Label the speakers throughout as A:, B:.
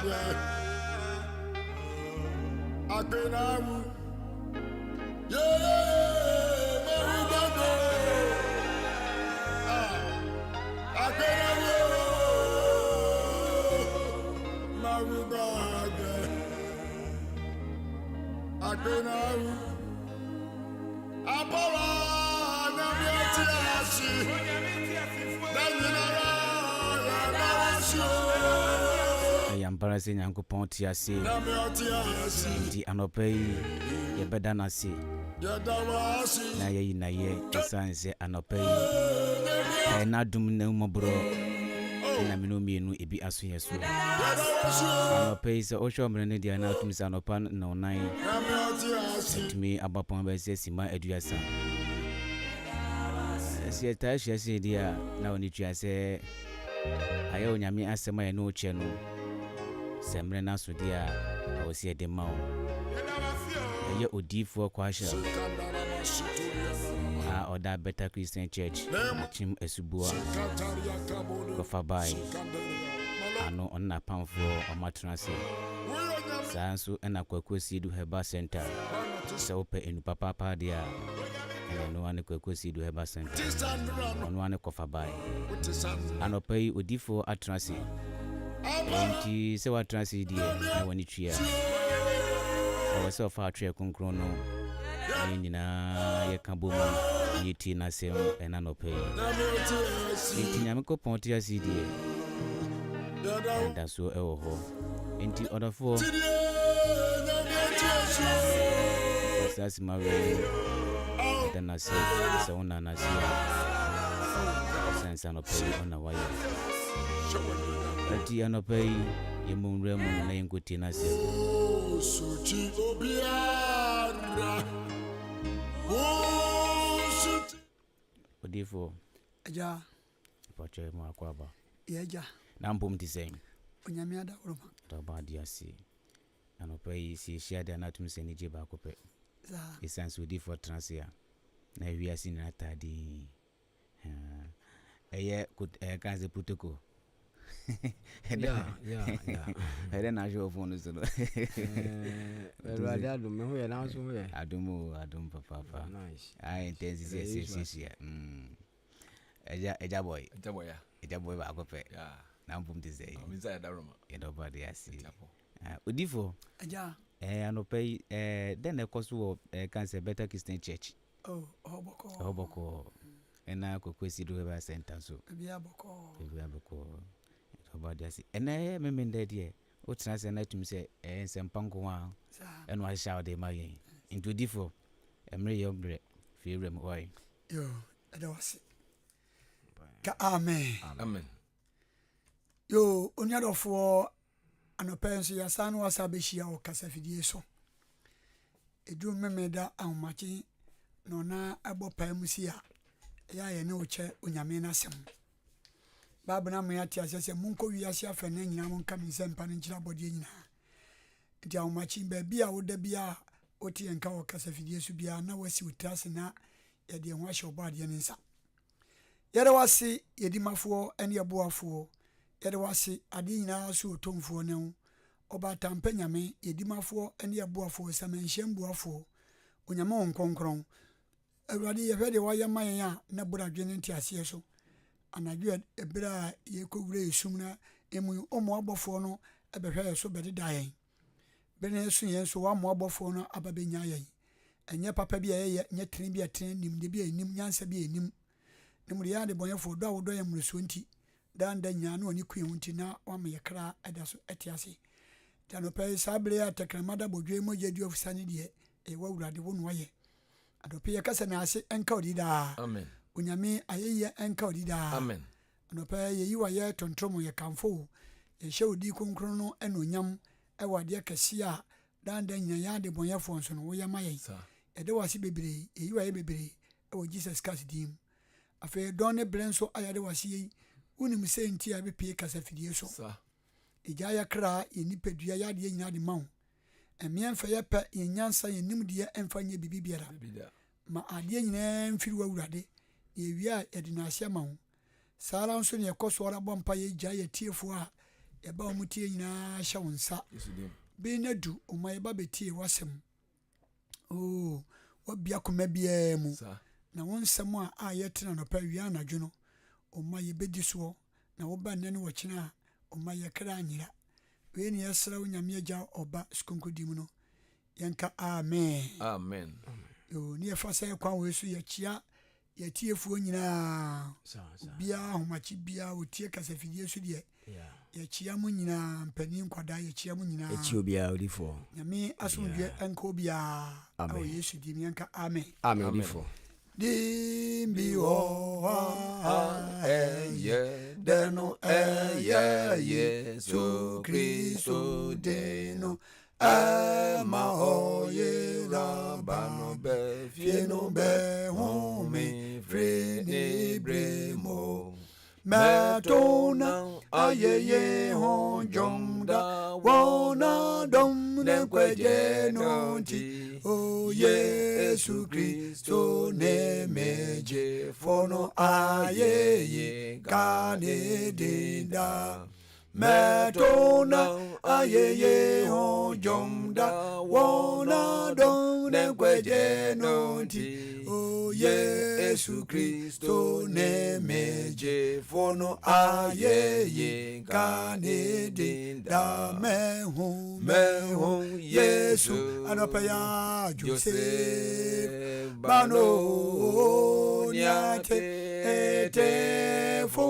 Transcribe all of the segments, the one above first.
A: Gbàgbé. Àgbẹ̀náwó. Yéé mọ̀wú gbàgbé. Àgbẹ̀náwó. Mọ̀wú gbàgbé. Àgbẹ̀náwó. Àbọ̀wá nyàmú ẹtì àṣì. Lẹ́yìn náírà yẹn náwó sí o.
B: Ɛyɛ ampara sɛ Nyankopɔn te ase.
A: Nyàmú ẹtì àṣì.
B: Nti anɔpa yi yɛbɛda no ase
A: Yẹ̀dá wá sí.
B: na yɛyi nayɛ, ɛsiane sɛ anɔpa yi ɛyɛ n'adom na mmɔborɔ ɛna mene wo mmienu ebi aso yɛ so.
A: Yẹ̀dá wá sí o.
B: Anɔpa yi, sɛ wohwɛ ɔmmerɛ no deɛ, na atom sɛ anɔpa 4
A: Nyàmú ẹtì àṣì.
B: Tumi abapɔn bɛyɛ sɛ sima 30. Sɛ yɛtaa hyia sɛ deɛ a, na wɔne tua sɛ ayɛ Onyame asɛm a yɛne wo kyɛ no, sɛ mmerɛ no aso deɛ a, ɛwɔ sɛ yɛde ma wo. Ɛyɛ odiyifoɔ Kwahyɛ a ɔda Better Christian Church, Akyem Asuboa, kɔfa bae ano, ɔno napamfoɔ ɔmatena ase. Saa nso ɛna Kwakuo Siedu Herbal Center. Sɛ wopɛ enu papaapa deɛ a, ɛna ɛno ara ne Kwakuo Siedu Herbal Center, ɔno ara ne kɔfa bae. Anɔpa yi odiyifoɔ atena ase, nti sɛ woatena ase yi deɛ na w'ani tua, ɛwɔ sɛ ɔfa atwerɛ kronkron no na yɛn nyinaa yɛka bɔ mu na yɛtie n'asɛm ɛna anɔpa yi. Nti Nyame kɔpɔn te ase yi deɛ, ɛdasoɔ ɛwɔ hɔ. Nti ɔdɔfoɔ, saa sima wei ɛda no ase sɛ wona no ase a, ɛsiane sɛ anɔpa yi ɔna wayɛ. Nti anɔpa yi yɛmmɔ nwura mu na yɛnkɔtie no asɛm.
A: Suchi obiara. Suchi.
B: Odiyifoɔ.
C: Agya.
B: Pɔkyɛ mu akɔ aba.
C: Yɛ agya.
B: Na mpom te sɛn?
C: Onyame adaworoma.
B: Dɔba ade ase. Anɔpa yi sɛ yɛhyia deɛ, na atom sɛ anigye baako pɛ.
C: Saa.
B: Ɛsiane sɛ odiyifoɔ tena ase a, na ewiase nyinaa taa din. Ɛyɛ ɛyɛ kan sɛ protocol. Ɛdɛ na ahwɛ wɔ phone no so no.
D: Awurade adom, me ho yɛ, nanso ho yɛ.
B: Adom o, adom papaapa.
D: Nice.
B: Ayɛ ntɛnsi sɛ
D: Ɛyɛ Yesu ase.
B: ɛsiesie. Ɛgya, ɛgya boy.
E: Ɛgya boy ya.
B: Ɛgya boy baako pɛ. Na mpom te sɛ?
E: Ɔmi nsa yɛ daroma.
B: Yɛdɛ ɔba de ase.
E: Ɛti apɔ.
B: Ah, odiyifoɔ.
C: Agya.
B: Anɔpa yi dɛn na ɛkɔ so wɔ kan sɛ Better Christian Church?
C: Oh, ɛhɔ bɔkɔɔ.
B: Ɛhɔ bɔkɔɔ. Ɛna Koko Esidu Herbal Center nso?
C: Biribiara bɔkɔɔ.
B: Biribiara bɔkɔɔ. Yɛdɛ ɔba de ase. Ɛnɛ ɛyɛ Memenda deɛ, wotena ase na atumi sɛ ɛyɛ nsɛmpa nko a
C: Saa.
B: ɛna wahyehyɛ a wode ma yɛn. Nti odiyifoɔ, mmerɛ yɛ mmerɛ fie wura mu ɔe.
C: Yo, ɛda wase. Ka amen.
E: Amen.
C: Yo, onuadɔfoɔ, anɔpa yi nso yɛasan ne wasa abɛhyia wɔ kasafidie so. Ɛduru Memeda ahomakye na ɔna ɛbɔ pae mu si a, ɛyɛ a yɛne wo kyɛ Onyame n'asɛm. Bible no ama yɛate aseɛ sɛ monkɔ wiase afanan nyinaa, monka me nsɛmpa no nkyerɛ abɔdeɛ nyinaa. Nti ahomakye, baabi a woda biara a wote yɛn nka wɔ kasafidie so biara, na wasi wo tiri ase na yɛde yɛn ho ahyɛ ɔbɔ adeɛ no nsa. Yɛda wo ase, yɛdimafoɔ ne yɛboafoɔ. Yɛda wo ase, adeɛ nyinaa so otomfoɔ ne wo. Ɔbaatampɛ Nyame, yɛdimafoɔ ne yɛboafoɔ, samanhyia mbuafoɔ, Onyame wo nkronkron. Awurade, yɛhwɛ deɛ wayɛ ma yɛn a, na boro adwene ne nteaseɛ so. Anadwo ɛberɛ a yɛkɔwura esum no mu yi, ɔmmoa abɔfoɔ no bɛhwɛ yɛn so bɛdeda yɛn. Bere no so yɛn nso wammoa abɔfoɔ no aba bɛnya yɛn. Ɛnyɛ papa bi a yɛyɛ, nyɛ tene bi a tene, nimdeɛ bi a yɛnim, nyansa bi a yɛnim. Na mmom deɛ yɛn adebɔnyɛfoɔ, dɔ a wodɔ yɛn mmorosoɔ nti, daa nda nyinaa na w'ani ku yɛn ho nti, na wama yɛn kra da so te ase. Nti anɔpa yi, saa bere yi a tɛkrɛma da bɔdwe mogya di afusa ne deɛ, ɛyɛ w'Awurade, wo na wayɛ. Anɔpa yi yɛka sɛ n'ase nka odi daa.
E: Amen.
C: Onyame ayɛyie nka odi daa.
E: Amen.
C: Anɔpa yi yɛyi w'ayɛ tontom, yɛkamfo wo, yɛhyɛ wo din kronkron no anuonyam ɛwɔ adeɛ kɛseɛ a daa nda nyinaa yɛn adebɔnyɛfoɔ nso no woyɛ ma yɛn. Yɛda wo ase bebree, yɛyi w'ayɛ bebree ɛwɔ Jesus Christ din mu. Afei dɔn ne berɛ nso a yɛde w'ase yi, wonim sɛ nti a yɛbɛpie kasafidie so. Yɛgyaa yɛ kra, yɛn nipadua, yɛ adeɛ nyinaa de ma wo. Ɛmeɛ mfa yɛ pɛ, yɛn nyansa, yɛn nimdeɛ mfa nyɛ biribi biara. Ma adeɛ nyinaa mfiri w'Awurade, na yɛwie a yɛde n'ase ama wo. Saa ara nso na yɛkɔ so ara bɔ mpa yɛgyaa yɛ atiefoɔ a Yɛba wɔn tie nyinaa hyɛ wo nsa. Bere no adu, ɔma yɛba bɛtie w'asɛm. Oo, wabia koma biara mu. Na wo nsɛm a a yɛtena anɔpa awia anadwo no, ɔma yɛbɛdi soɔ. Na woba nnɛ ne wɔkyena a, ɔma yɛ kra anyera. Wei ne yɛsrɛ wo Nyame Agya Ɔba Sukonkrodi mu no, yɛnka amen.
E: Amen.
C: Yoo, ne yɛfa sɛ kwan wei so yɛkyea yɛtiefoɔ nyinaa, obiara ahomakye biara ɔtie kasafidie so deɛ, yɛkyea mo nyinaa, mpanin nkwadaa yɛkyea mo nyinaa.
D: Yɛkyea obiara odifoɔ.
C: Nyame asomdwoeɛ nka obiara ɛwɔ Yesu din mu yɛnka amen.
D: Amen odifoɔ.
C: Din bi wɔ hɔ a ɛyɛ dɛ no ɛyɛ Yesu Kristo din no ɛma ɔyera ba no bɛ fie no bɛ home firi ne bere mu. Mɛto na ayɛyɛ ho dwom da wɔn adom ne nkwagye no nti. O Yesu Kristo ne me gyefo no ayɛyɛ ka ne din da. Mɛto na ayɛyɛ ho dwom da wɔn adom ne nkwagye no nti. O Yesu Kristo ne me gyefo no ayɛyɛ ka ne din da. Mɛhu mɛhu Yesu anɔpa yi a Joseph bano niate etefo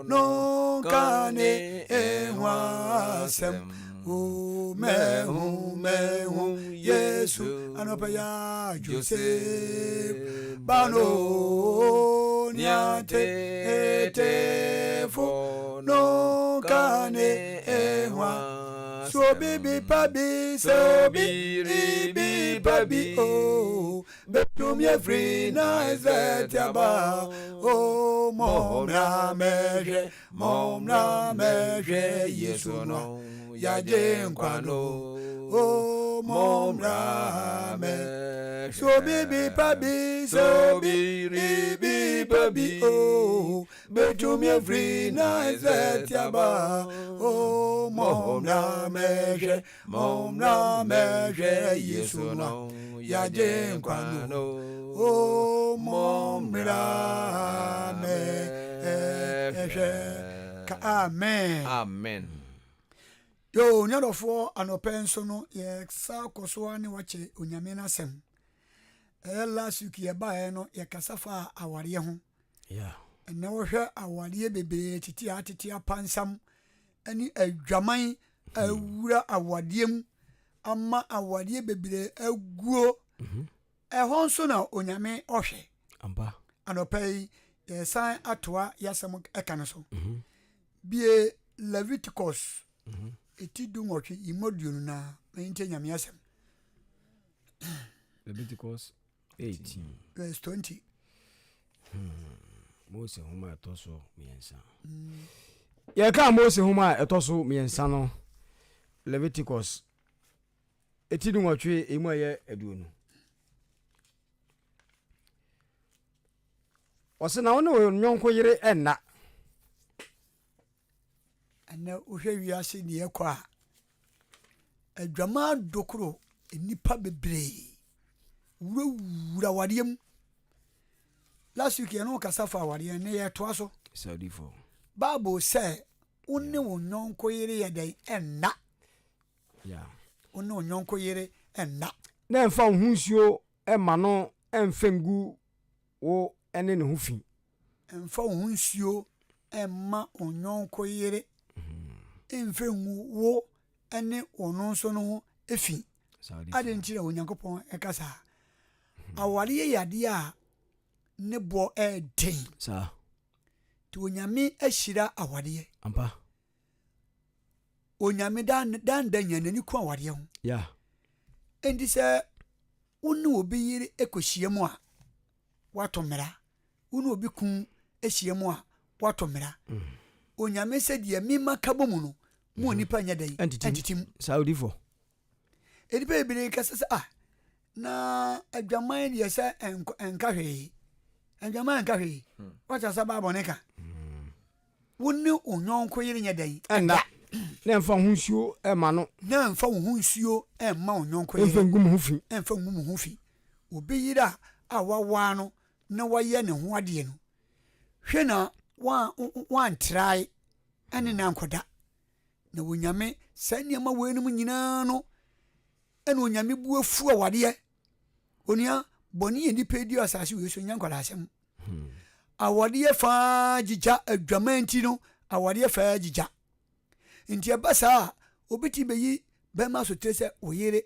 C: no nka ne ehu asɛm. O mɛhu mɛhu Yesu anɔpa yi a Joseph bano niate etefo no nka ne ehu asɛm. So bibi pa bi so bibi pa bi o betumi afiri Nasaret aba o mommra mɛhwɛ mommra mɛhwɛ Yesu no yagye nkwa no o mommra mɛ so bibi pa bi so bibi pa bi o betumi afiri Nasaret aba o mommra mɛhwɛ mommra mɛhwɛ Yesu no yagye nkwa no o mommra mɛhwɛ ka amen.
E: Amen.
C: Yo, nuadɔfoɔ anɔpɛ nso no yɛsa kɔ so a ne wakyɛ Onyame no asɛm. Ɛyɛ last week yɛbaeɛ no yɛkasa faa awareɛ ho. Ɛnɛ wohwɛ awareɛ bebree tete a tete apansam ne adwaman awura awadeɛ mu ama awadeɛ bebree aguo. Ɛhɔ nso na Onyame ɔhwɛ. Anɔpa yi yɛsan atoa yɛasɛm ɛka no so. Bie Leviticus eti 18 yimu 20 na ma yɛntie Nyame asɛm.
D: Leviticus 18
C: verse 20.
D: Mose nhoma a ɛtɔ so mmiɛnsa. Yɛka Mose nhoma a ɛtɔ so mmiɛnsa no, Leviticus eti 18 emu a ɛyɛ 20. Ɔsɛ na wo ne wo yɔnko yere ɛnna.
C: Ɛnɛ wohwɛ wiase deɛ ɛkɔ a, adwaman dokoro nnipa bebree wurawura awadeɛ mu. Last week yɛne wo kasa fa awadeɛ ne yɛtoa so.
D: Saudifo.
C: Bible sɛ wo ne wo yɔnko yere yɛ dɛn ɛnna. Wo ne wo yɔnko yere ɛnna.
D: Na ɛmfa wo ho nsuo ɛma no ɛmfa ngu wo ɛne ne ho fi.
C: Ɛmfa wo ho nsuo ɛmma wo yɔnko yere ɛmfa ngu wo ɛne ɔno nso no ho fi. Ade nti na Onyankopɔn ɛka saa. Awareɛ yɛ adeɛ a ne boɔ ɛɛden.
D: Saa.
C: Nti Onyame ahyira awareɛ.
D: Ampa.
C: Onyame danda nya n'ani ko awareɛ ho.
D: Yeah.
C: Enti sɛ wo ne obi yere ɛkɔhyia mu a, wato mmara. Wo ne obi kun ahyia mu a, wato mmara. Onyame sɛ deɛ mema ka bɔ mu no, mu onipa nyɛ dɛn?
D: Ɛntitim. Saa odifo.
C: Nnipa bebree kasa sɛ ah na adwaman deɛ sɛ ɛnka hwee. Adwaman nka hwee. Wate asɛ Bible ne ka. Wo ne wo yɔnko yere nyɛ dɛn?
D: Ɛnda. Na mfa wo ho nsuo mma no.
C: Na mfa wo ho nsuo mma wo yɔnko
D: yere. Mfa ngu mo ho fi.
C: Mfa ngu mo ho fi. Obi yere a a wawaa no na wayɛ ne ho adeɛ no, hwɛ na woantrae ne no ankɔda. Na Onyame, saa nneɛma weinom nyinaa no, ɛna Onyame bu afu awadeɛ. Onua, bɔne yɛ nipa di asase wei so nyɛ nkwadaa asɛm. Awadeɛ faa gyigya, adwaman nti no, awadeɛ faa gyigya. Nti ɛba saa a, obi ti bɛyi bɛrima sotire sɛ oyere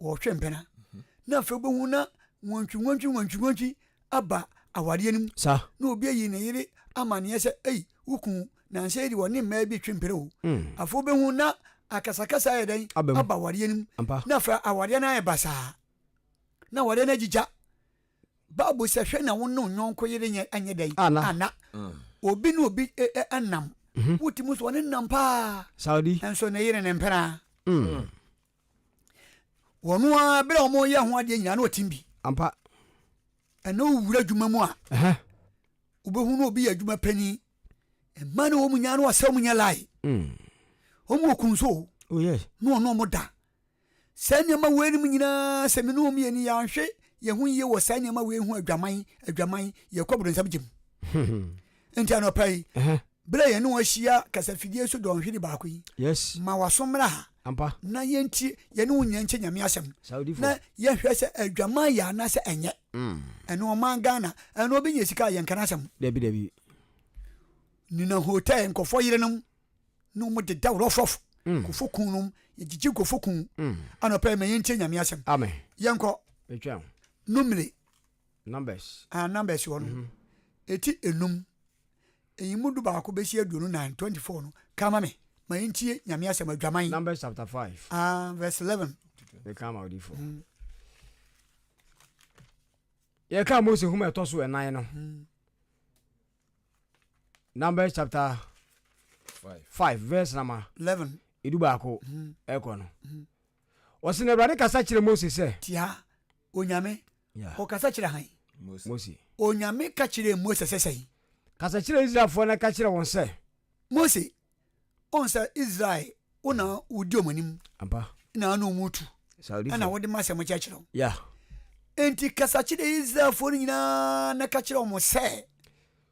C: wɔtwe mpena. Na afei wobɛhu na nwantwi nwantwi nwantwi nwantwi aba awadeɛ no mu. Na obi ayi ne yere amaneɛ sɛ, ei, wo kun nansa yi de wɔne mmaa bi twe mpena o. Afei wobɛhu na akasakasa ayɛ dɛn aba awadeɛ no mu. Na afei awadeɛ no ayɛ basaa. Na awadeɛ no agyigya. Bible sɛ hwɛ na wo ne wo yɔnko yere nyɛ anyɛ dɛn ana. Obi ne obi nam. Wotumi so ɔne nam paa. Nso ne yere ne mpena. Wɔn ara bere a wɔyɛ ho adeɛ nyinaa na ɔtim bi.
D: Ampa.
C: Ɛna owura adwuma mu a. Wobɛhu no obi yɛ adwuma panin. Mmaa ne wɔn nyinaa na wɔsɛ wɔn nyɛ lie. Wɔn wɔ kun so.
D: Oh yes.
C: Na ɔno wɔn da. Saa nneɛma wei nom nyinaa sɛ me ne wɔn mmienu yɛanhwɛ yɛn ho yie wɔ saa nneɛma wei ho adwaman adwaman yɛkɔ boronsam gyem. Nti anɔpa yi berɛ a yɛne wɔn ahyia kasafidie so dɔnhwere baako yi
D: yes.
C: ma waso mmra ha
D: Ampa.
C: na yɛntie yɛne wo nyɛ nkyɛ Nyame asɛm
D: Saudifo.
C: na yɛhwɛ sɛ adwaman yɛ anaasɛ ɛnyɛ. Ɛno ɔman Ghana ɛno obi nya sika a yɛnka n'asɛm.
D: Dabi dabi.
C: Nina hotel nkɔfoɔ yerenom ne wɔn deda rɔfrɔf mm. kofo kun nom yɛgyegye nkofo kun mm. anɔpɛ ma yɛntie Nyame asɛm.
D: Amen.
C: Yɛnkɔ Numere
D: Numbers.
C: Ah, numbers hɔ no. Mm -hmm. Eti enum. Eyi mu 11 bɛsi 24, 24 no. Ka ma me. Ma yɛntie Nyame asɛm adwaman.
D: Numbers chapter 5.
C: Ah, verse 11.
D: Meka ma odifo. Yɛka Mose nhoma ɛtɔ so ɛnan no. Numbers chapter 5 verse number
C: 11.
D: 11 ɛkɔ no. Ɔse na Awurade kasa kyerɛ Mose sɛ.
C: Tia Onyame ɔkasa kyerɛ han?
D: Mose.
C: Onyame ka kyerɛɛ Mose sɛ sɛn?
D: Kasa kyerɛ Israelfoɔ na ka kyerɛ wɔn sɛ.
C: Mose, ɔn sɛ Israel wo na wodi wɔn anim.
D: Ampa.
C: Na ano wɔn tu. Ɛna wode m'asɛm kyerɛkyerɛ wɔn.
D: Yeah.
C: Enti kasa kyerɛ Israelfoɔ no nyinaa na ka kyerɛ wɔn sɛ.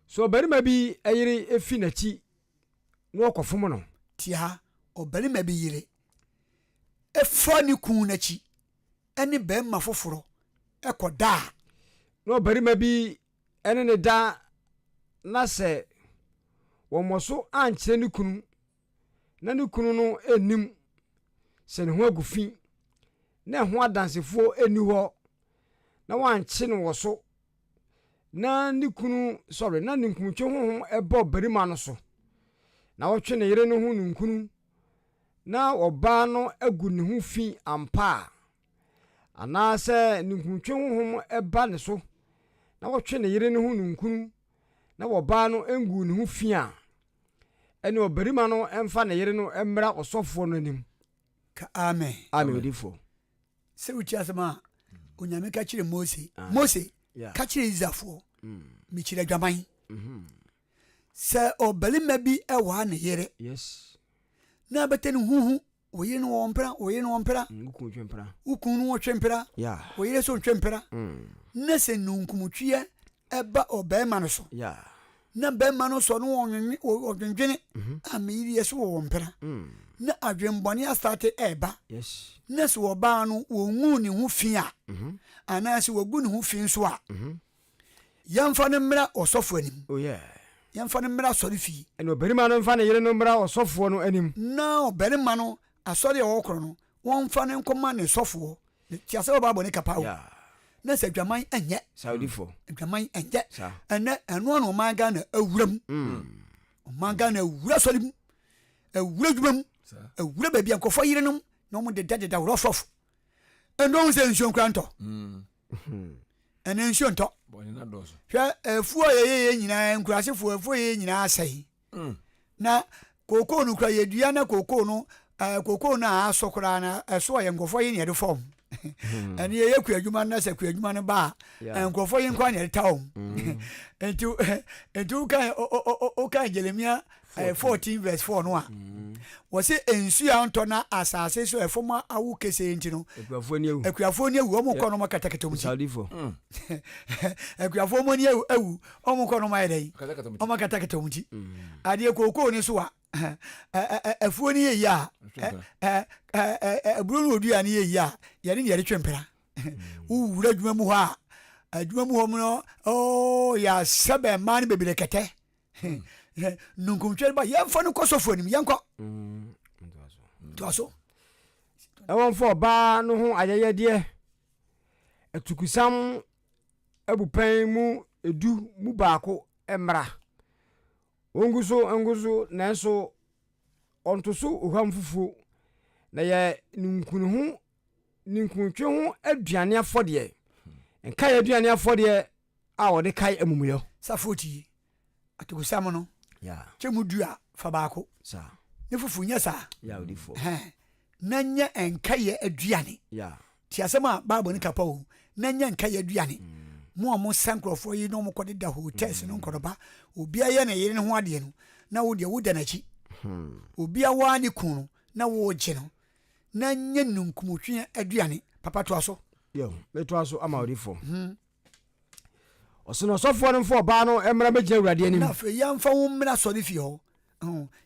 D: So ɔbarima bi yere fi n'akyi na ɔkɔfom no.
C: Tia, ɔbarima bi yere fa ne kunu n'akyi ne barima foforɔ kɔda a.
D: Na ɔbarima bi ne no da na sɛ wɔmmɔ so ankyerɛ ne kunu na ne kunu no nnim sɛ ne ho agu fi na ɛho adansefoɔ nni hɔ na wɔankye no wɔ so na ne kunu sɔre na ninkuntwe honhom bɔ barima no so na ɔtwe ne yere no ho ninkunu na ɔbaa no agu ne ho fi ampa a, anaasɛ ninkuntwe honhom ba ne so na ɔtwe ne yere no ho ninkunu na ɔbaa no nguu ne ho fi a, ɛne ɔbarima no mfa ne yere no mmra ɔsɔfoɔ no anim.
C: Ka amen.
D: Amen odifoɔ.
C: Sɛ wotie asɛm a Onyame ka kyerɛ Mose, Mose, ka kyerɛ Israelfoɔ, mm. mekyiri adwaman. Mm-hmm. Sɛ ɔbarima bi waa ne yere, na bɛtɛ ne huhu, wo yere no wɔ mpena, wo yere no wɔ mpena,
D: mm,
C: wo kun no wɔtwe mpena, wo yere so ntwe mpena, mm. na sɛ nunkumtweɛ ɛba ɔbarima no so, na barima no sɔ no ɔdwendwene mhm. a meyere yɛ so wɔ wɔn mpena mm. na adwembɔne asate ɛreba na sɛ ɔbaa no wɔngu ne ho fi a mhm. anaasɛ wɔgu ne ho fi nso a mhm. Yɛmfa no mmra ɔsɔfo anim.
D: Oh, yeah.
C: Yɛmfa no mmra asɔre fie.
D: Ɛna ɔbarima no mfa ne yere no mmra ɔsɔfoɔ no anim.
C: Na ɔbarima no, asɔre a ɔkorɔ no, wɔmfa no nkɔma ne sɔfoɔ. Te asɛ ɔbaa bɔne kapa o. Na sɛ adwaman ɛnyɛ.
D: Saudifoɔ.
C: Adwaman ɛnyɛ. Ɛnɛ ɛno ano ɔman Ghana awura mu. Mm. Ɔman Ghana awura asɔre mu. Awura adwuma mu. Awura baabi a nkurɔfoɔ yerenom na wɔn deda deda rɔfrɔf. Ɛnna ohun sɛ nsuo nkura ntɔ. Mm. Ɛnna nsuo ntɔ. Hwɛ afuo a yɛyɛ yɛ nyinaa nkurasefoɔ afuo yɛ nyinaa asɛe. Mm. Na kookoo no kura yɛdua na kookoo no ɛɛ kookoo no a asɔ koraa na ɛso a yɛ nkurɔfoɔ yi na yɛde fɔm. Hmm. Ɛne yɛyɛ kua adwuma no na sɛ kua adwuma no ba a nkurɔfoɔ yi nkoa na yɛde ta wɔn. Hmm. Nti nti wokan wokan Jeremia 14 verse 4 no a hmm. Wɔse nsuo a ntɔ na asase so ɛfam awo kesee nti no,
D: Akuafoɔ ani awu.
C: Akuafoɔ ani awu, wɔn kɔ na wɔn akatakata wɔn ti.
D: Saudifoɔ.
C: Akuafoɔ wɔn ani awu, wɔn kɔ na wɔn ayɛ dɛn? Wɔn akatakata wɔn ti. Adeɛ kookoo no so a, afuo no yɛ yie a, aburo no odua no yɛ yie a, yɛne deɛ yɛde twe mpena. Wowura adwuma mu hɔ a, adwuma mu hɔ mu no, oh, yɛasɛ bɛn mmaa no bebree kɛtɛ. Nunkuntwe ba, yɛmfa no kɔ sɔfo anim, yɛnkɔ. Toa so.
D: Na wɔmfa ɔbaa no ho ayɛyɛdeɛ atukusam abupɛn mu edu mu baako mmra. Ɔngu so ngu so nanso ɔnto so ohwam fufuo, na yɛ ninkunu ho ninkuntwe ho aduane afɔdeɛ, nkaeɛ aduane afɔdeɛ a wɔde kae amumuyɔ.
C: Safo ti, atokosam no, kyɛ mu du a, fa baako. Ne fufu nyɛ saa. Na nyɛ nkaeɛ aduane. Ti asɛm a Bible no ka pa o. Na nyɛ nkaeɛ aduane. Mm. Mo a mo sa nkurɔfoɔ yi na wɔn kɔde da hotels no mm. nkɔdɔba. Obiara yɛ ne yere ne ho adeɛ no, na wo deɛ woda n'akyi. Hmm. Obiara waa ne kun no, na wogye no. Na nyɛ nunkumutwe aduane. Papa toa so.
D: Yo, metoa so ama odifoɔ. Hmm. Ɔse na ɔsɔfoɔ no mfa ɔbaa no mmra mmɛgyina Awurade anim.
C: Na afei yɛmfa wo mmra asɔrefie hɔ.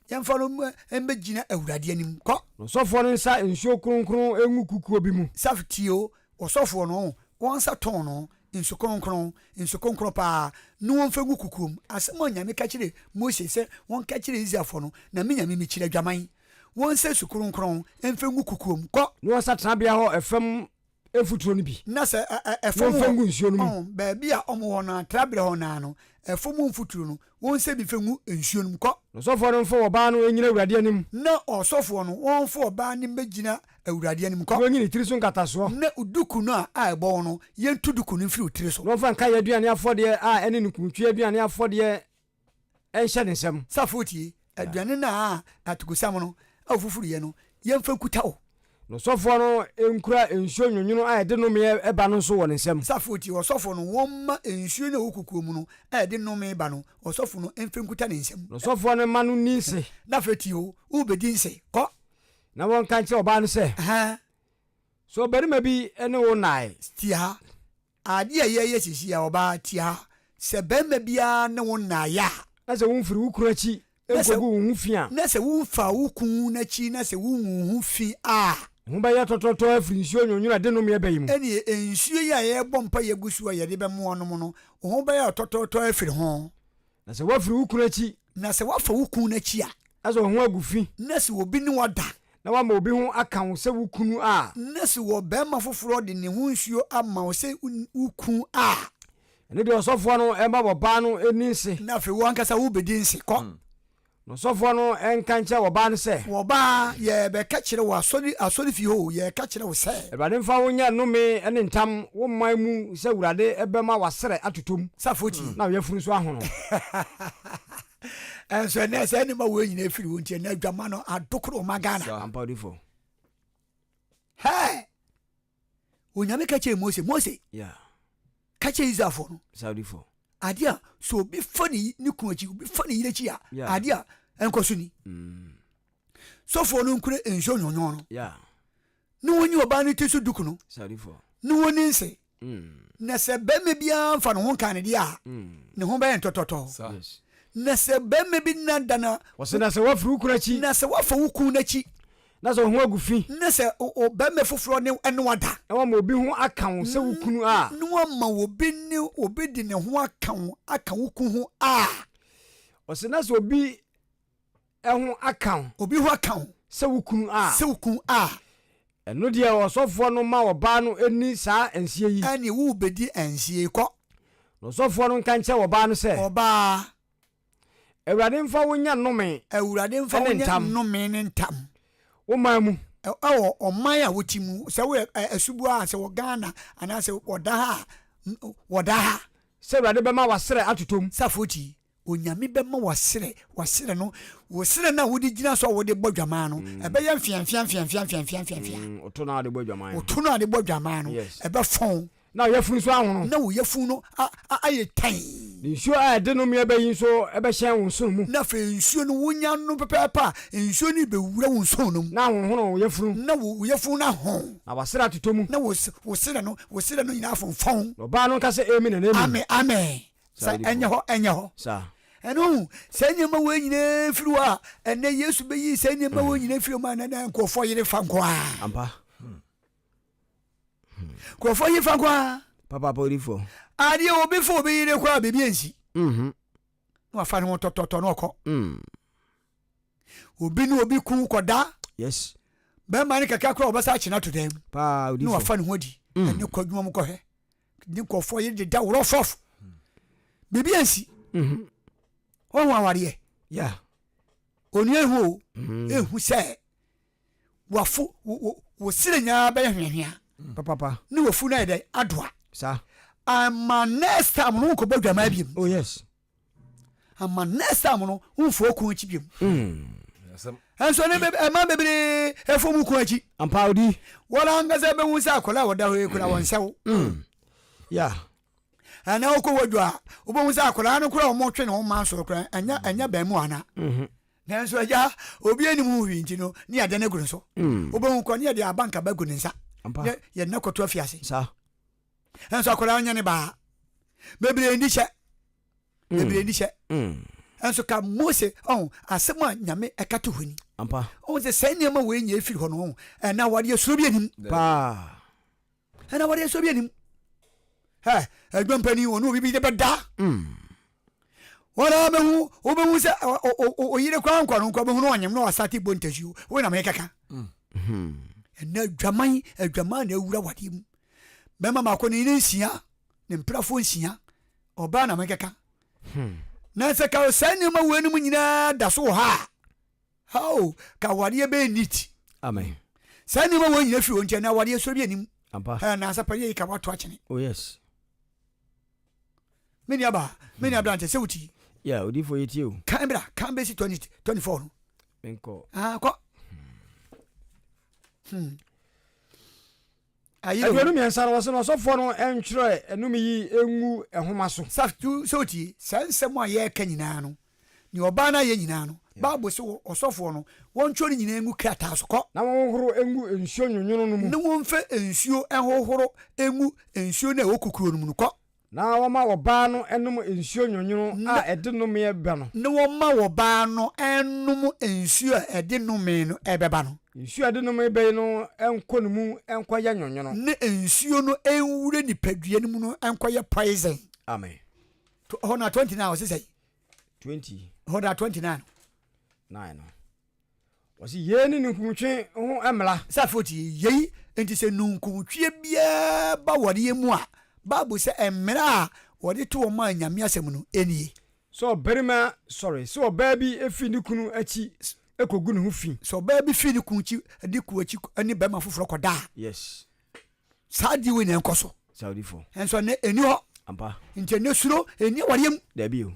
C: Yɛmfa no mmɛgyina Awurade anim. Kɔ.
D: Na ɔsɔfoɔ no nsa nsuo kronkron ngu kukuo bi mu.
C: Saf tie o, ɔsɔfoɔ no, wɔnsa tɔn no nsu kronkron, nsu kronkron paa, na wɔmfa ngu kukuo mu. Asɛm a Nyame ka kyerɛɛ Mose sɛ wɔnka kyerɛ Israelfoɔ no, na me Nyame mekyiri adwaman. Wɔnsa nsu kronkron mfa ngu kukuo mu. Kɔ.
D: Na wɔnsa tenabea hɔ fam mfuturo no bi.
C: Na sɛ ɛfam
D: hɔ, ngu nsuo no mu.
C: Baabi a wɔn wɔ no trabrɛ hɔ naa no, ɛfam hɔ mfuturo no, wɔnsɛ bi fɛ ngu nsuo no mu. Kɔ.
D: Na ɔsɔfoɔ no mfa ɔbaa no nnyina Awurade anim.
C: Na ɔsɔfoɔ no, wɔmfa ɔbaa no mmɛgyina Awurade anim. Kɔ.
D: Na ɔnyi ne tiri so nkatasoɔ.
C: Na duku no a ɛbɔ wo no, yɛntu duku no mfiri wo tiri so.
D: Na ɔmfa nkaeɛ aduane afɔdeɛ a ɛne ninkuntwe aduane afɔdeɛ nhyɛ ne nsam.
C: Safo tie, aduane no a atokosiam no a wofufuruyɛ no, yɛmfa nkuta wo.
D: Na ɔsɔfoɔ no nkura nsuo nwonwono a ɛde nnomeɛ ba no nso wɔ ne nsam.
C: Safo tie, ɔsɔfoɔ no, wɔmma nsuo no a ɛwɔ kukuo mu no a ɛde nnome ba no, ɔsɔfo no mfa nkuta ne nsam.
D: Na ɔsɔfoɔ no mma no nni nse.
C: Na afei tie o, worebɛdi nse, kɔ.
D: Na wɔnka nkyerɛ ɔbaa no sɛ, Sɛ ɔbarima bi ne wo nnae.
C: Tie ha, Adeɛ a yɛreyɛ seesei a, ɔbaa, tie ha, sɛ barima biara ne wo nnaeɛ a.
D: Na sɛ womfiri wo kunu akyi nkɔgu wo ho fi a.
C: Na sɛ womfaa wo kunu akyi na sɛ wongu wo ho fi a.
D: Wo ho bɛyɛ tɔtɔtɔ afiri nsuo nwonwono a ɛde nnomeɛ ba yi mu.
C: Ɛnneɛ nsuo yi a yɛrebɔ mpaeɛ agu so a yɛde bɛmoa nom no, wo ho bɛyɛ tɔtɔtɔ afiri ho.
D: Na sɛ woafiri wo kunu akyi.
C: Na sɛ woafa wo kunu akyi a.
D: Na sɛ wo ho agu fi.
C: Na sɛ obi ne wo ada.
D: Na woama obi ho aka wo sɛ wo kunu a.
C: Na sɛ ɔbarima foforɔ de ne ho nsuo ama wo sɛ wo kunu a.
D: Ɛno deɛ ɔsɔfoɔ no mma ɔbaa no nni nse.
C: Na afei wo ankasa wobɛdi nse. Kɔ.
D: Na ɔsɔfoɔ no nka nkyerɛ ɔbaa no sɛ.
C: Ɔbaa, yɛrebɛka kyerɛ wo asɔre, asɔrefie hɔ o, yɛreka kyerɛ wo sɛ.
D: Awurade mfa wo nyɛ nnome ne ntam wo man mu sɛ Awurade bɛma w'asrɛ atotɔ mu,
C: Safo tie.
D: na wo yafunu nso ahono.
C: Ɛnso ɛnɛ saa nneɛma wei nyinaa firi wo nti ɛnɛ adwama no adokoro ɔma Ghana.
D: Ampa odifoɔ.
C: Hɛɛ! Onyame ka kyerɛ Mose, Mose, ka kyerɛ Israelfoɔ no.
D: Saudifoɔ.
C: Adeɛ a sɛ obi fa ne ne kunu akyi, obi fa ne yere akyi a, adeɛ a ɛnkɔ so ni. Mm. Sɔfoɔ no nkure nsuo nwonwon no. Ne wɔnyi ɔbaa no ti so duku no.
D: Saudifoɔ.
C: Ne wɔni nse. Mm. Na sɛ bɛrima biara mfa ne ho nka ne deɛ a, mm. ne ho bɛyɛ ntɔtɔtɔ. Na sɛ bɛrima bi nna da na.
D: Wɔsi na sɛ wafiri wo kunu akyi.
C: Na sɛ wafa wo kunu n'akyi.
D: Na sɛ wo ho agu fi.
C: Na sɛ ɔbarima foforɔ ne ne wo ada.
D: Na wama obi ho aka wo sɛ wo kunu a.
C: Na wama obi ne obi de ne ho aka wo aka wo kunu ho a.
D: Ɔse na sɛ obi ho aka wo.
C: Obi ho aka wo.
D: Sɛ wo kunu a.
C: Sɛ wo kunu a.
D: Ɛno deɛ ɔsɔfoɔ no ma ɔbaa no nni saa nseɛ yi.
C: Ɛne worebɛdi nseɛ yi kɔ.
D: Na ɔsɔfoɔ no nka nkyerɛ ɔbaa no sɛ.
C: Ɔbaa.
D: Awurade mfa wo nyɛ nnome.
C: Awurade mfa wo nyɛ nnome ne ntam.
D: Wo man mu.
C: Ɛwɔ ɔman a wote mu, sɛ woyɛ asuboa a, sɛ wɔ Ghana anaasɛ wɔda ha a, wɔda ha.
D: Sɛ Awurade bɛma w'aserɛ atotɔ mu.
C: Safo ti, Onyame bɛma w'aserɛ, w'aserɛ no, wo serɛ no a wode gyina so a wode bɔ dwaman no, mm. ɛbɛyɛ mfeamfea mfeamfea mfeamfea mfeamfea.
D: Mm, woto no a wode bɔ dwaman.
C: Woto no a wode bɔ dwaman no, ɛbɛfɔn.
D: Na wo yafunu nso ahono.
C: Na wo yafunu no ayɛ tan.
D: Ne nsuo a ɛde nnome ba yi nso bɛhyɛn wo nsono mu.
C: Na afei nsuo no wonya no pɛpɛɛpɛ a, nsuo no rebɛwura wo nsono no mu.
D: Na ahonhono wo yafunu.
C: Na wo yafunu no ahon.
D: Na w'asrɛ atotɔ mu.
C: Na wo serɛ no, wo serɛ no nyinaa afonfɔn.
D: Na ɔbaa no nka sɛ, Amen and amen.
C: Amen, amen. Sɛ ɛnyɛ hɔ, ɛnyɛ hɔ.
D: Saa.
C: Ɛno, saa nneɛma wei nyinaa firi hɔ a, ɛnnɛ Yesu bɛyi saa nneɛma wei nyinaa firi hɔ ma ɛnɛ nkurɔfoɔ yere fa nko ara.
D: Ampa.
C: Nkurɔfoɔ yere fa nko ara.
D: Papaapa odifoɔ.
C: Adeɛ obi fa obi yere koraa biribi ansi.
D: Mhm.
C: Na wafa ne ho tɔtɔtɔ na ɔkɔ.
D: Mm.
C: Obi ne obi kun kɔda.
D: Yes.
C: Bɛrima ne kakra koraa ɔbɛsa akyena ato dan mu.
D: Paa odifoɔ.
C: Na wafa ne ho adi.
D: Mm.
C: Ɛne kɔ adwuma mu kɔhwɛ. Ne nkurɔfoɔ yere deda worɔfɔf. Biribi ansi.
D: Mhm.
C: Wɔn awareɛ.
D: Yeah.
C: Onua ehu o.
D: Mm.
C: Ehu sɛ wafo wo wo sere nyinaa bɛyɛ hweahwea.
D: Papapa.
C: Ne wafu no ayɛ dɛ adoa.
D: Saa.
C: Ama next time no nkɔbɔ dwamaa biem.
D: Oh yes.
C: Ama next time no womfa okun akyi biem.
D: Mm.
C: Ɛnso ne ɛma bebree ɛfo mu kun akyi.
D: Ampa odi.
C: Wɔn ankasa bɛhu sɛ akwadaa a wɔda hɔ yi kura wɔn nsɛw.
D: Mm. Yeah.
C: Ɛnna wokɔ wadwa a wobɛhu sɛ akwadaa no kura wɔn twe ne ho ma soro kura ɛnyɛ ɛnyɛ bɛn mu ana.
D: Mm-hmm.
C: Nanso agya obi anim ho hwee nti no ne yɛde no gu ne so.
D: Mm.
C: Wobɛhu kɔ ne yɛde abanka bɛgu ne nsa.
D: Ampa.
C: Yɛde no kɔto afiase.
D: Saa.
C: Nanso akwadaa no nyɛ ne baa. Bebree ndi hyɛ.
D: Mm.
C: Bebree ndi hyɛ.
D: Mm.
C: Nanso ka Mose ɔn asɛm a Nyame ɛka to hɔ ni.
D: Ampa.
C: Ɔn sɛ saa nneɛma wei nyɛ efiri hɔ no ɔn ɛna awadeɛ suro bi anim.
D: Paa.
C: Ɛna awadeɛ suro bi anim. Ɛ adwuma mpanin wɔn obi bi de bɛda.
D: Mm.
C: Wɔn a bɛhu wobɛhu sɛ oyere koraa nkɔ no nkɔ bɛhu no ɔnyem na wasate bɔ ntasuo wo na mekeka.
D: Mm.
C: Ɛna adwaman adwaman na awura wadeɛ mu. Bɛma baako ne yere nsia ne mprafoɔ nsia ɔbaa na mekeka.
D: Hmm.
C: Na sɛ ka saa nneɛma wei nom nyinaa da so wɔ hɔ a how ka awadeɛ bɛyɛ neat.
D: Amen.
C: Saa nneɛma wei nyinaa firi wɔn nkyɛn na awadeɛ soro bi anim.
D: Ampa.
C: Ɛ na asapa yɛ yi ka wato akyene.
D: Oh yes.
C: Me nua baa, me nua aberante sɛ wotie.
D: Yeah, odifo yɛ tie o.
C: Kan bra, kan bɛsi 20 24 no.
D: Menkɔ.
C: Ah, kɔ. Hmm. Ayere
D: 23 no, wɔse no ɔsɔfoɔ no ntwerɛ ɛnome yi ngu nwoma so.
C: Sɛ sɛ wotie saa nsɛm a yɛreka nyinaa no, nea ɔbaa no ayɛ nyinaa no, Bible se ɔsɔfoɔ no, wɔntwerɛ ne nyinaa ngu krataa so. Kɔ.
D: Na wɔnhohoro ngu nsuo nwonwono no mu.
C: Na wɔmfa nsuo nhohoro ngu nsuo no a ɛwɔ kukuo no mu no. Kɔ.
D: Na wɔmma ɔbaa no nnom nsuo nwonwono a ɛde nnomeɛ ba no.
C: Na wɔmma ɔbaa no nnom nsuo a ɛde nnome no bɛba no.
D: Nsuo a ɛde nnome ba yi no nkɔ ne mu nkɔyɛ nwonwono.
C: Na nsuo no nwura nipadua no mu no nkɔyɛ poison.
D: Amen.
C: Hɔ na 29 ɔse sɛn?
D: 20.
C: Hɔ na 29 no.
D: 9 no. Wɔsi yei ne ninkuntwe ho mmara.
C: Sɛ afei ɔte yei nti sɛ ninkuntweɛ biara ba wareɛ mu a, Bible sɛ mmara a wɔde to wɔn a Nyame asɛm no nie.
D: Sɛ ɔbarima sɔre, sɛ ɔbaa bi fi ne kunu akyi kɔgu ne ho fi.
C: Sɛ ɔbaa bi fi ne kunu akyi ne kunu akyi ne barima foforɔ kɔda a.
D: Yes.
C: Saa adeɛ wei na ɛnkɔ so.
D: Saudifo.
C: Nso ɛnɛ ɛni hɔ.
D: Ampa.
C: Nti ɛnɛ suro ɛni awareɛ mu.
D: Dabi o.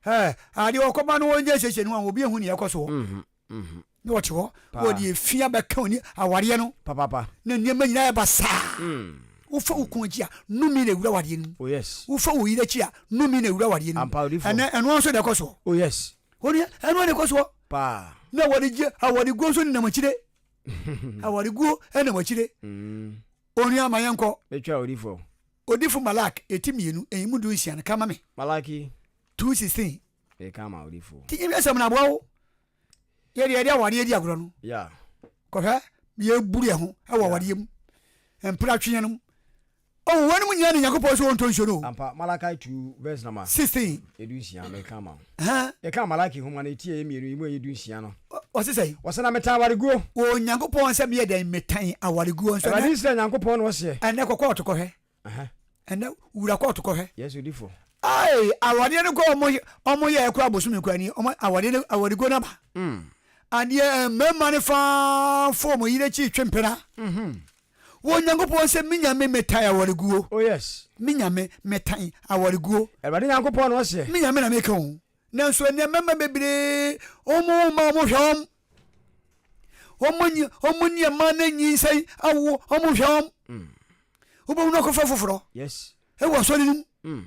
C: Ɛɛ adeɛ ɔkɔba no wɔnyɛ siesie no a obi ehu nea ɛkɔ soɔ.
D: Mhm, mhm.
C: Na wɔte hɔ wɔde efia bɛka oni awareɛ no.
D: Papaapa.
C: Na nneɛma nyinaa yɛ basaa.
D: Mm.
C: Wofa wo kun akyi a numi na ewura wadeɛ no mu.
D: Oh yes.
C: Wofa wo yere akyi a numi na ewura wadeɛ no mu.
D: Ampa odifo.
C: Ɛnɛ ɛno nso na ɛkɔ soɔ.
D: Oh yes.
C: Wɔn ɛno na ɛkɔ soɔ.
D: Paa.
C: Na wɔde gye awareguo nso nenam akyire. Awareguo nenam akyire.
D: Mm.
C: Onua ma yɛnkɔ.
D: Metwa odifo.
C: Odifo Malak eti mmienu eyi mu 16 no ka ma me.
D: Malaki.
C: 2:16.
D: Meka ma odifo.
C: Ti nyame asɛm no aboa wo. Yɛde yɛde awadeɛ di agorɔ no.
D: Yeah.
C: Kɔhwɛ yɛburu yɛn ho wɔ awadeɛ mu. Mpena tweɛ no mu. Oh, wɔn mu nyinaa ne Nyankopɔn sɛ wɔntɔ nsuo no.
D: Ampa, Malachi 2 verse number
C: 16.
D: 16 meka ma wo. Yɛka Malaki nhoma no eti ɛyɛ mmienu yi mu ɛyɛ 16 no.
C: Ɔse sɛn?
D: Ɔse na metan awareguo.
C: Wɔ Nyankopɔn sɛ meyɛ dɛn metan awareguo nso.
D: Awurade Israel Nyankopɔn na ɔseɛ.
C: Ɛnɛ kɔ kɔɔto kɔhwɛ. Ɛnɛ wura kɔɔto kɔhwɛ.
D: Yes odifo.
C: Ae awadeɛ no kɔ ɔmo ɔmo yɛ ɛkɔ abosomi kɔ ani ɔmo awadeɛ no awareguo no aba.
D: Mm.
C: Adeɛ mmarima no faa fo ɔmo yere akyi twe mpena.
D: Mm-hmm.
C: Wɔ Nyankopɔn sɛ me Nyame metan awareguo.
D: Oh yes.
C: Me Nyame metan awareguo.
D: Awurade Nyankopɔn na ɔseɛ.
C: Me Nyame na meka o. Nanso ɛnɛ mmarima bebree wɔn wo mma wɔn hwɛ wɔn. Wɔn nyi wɔn ni mmaa no nyinsɛn awo wɔn hwɛ wɔn.
D: Mm.
C: Wobɛhu no akɔfa foforɔ.
D: Yes.
C: Ɛwɔ asɔre no mu.
D: Mm.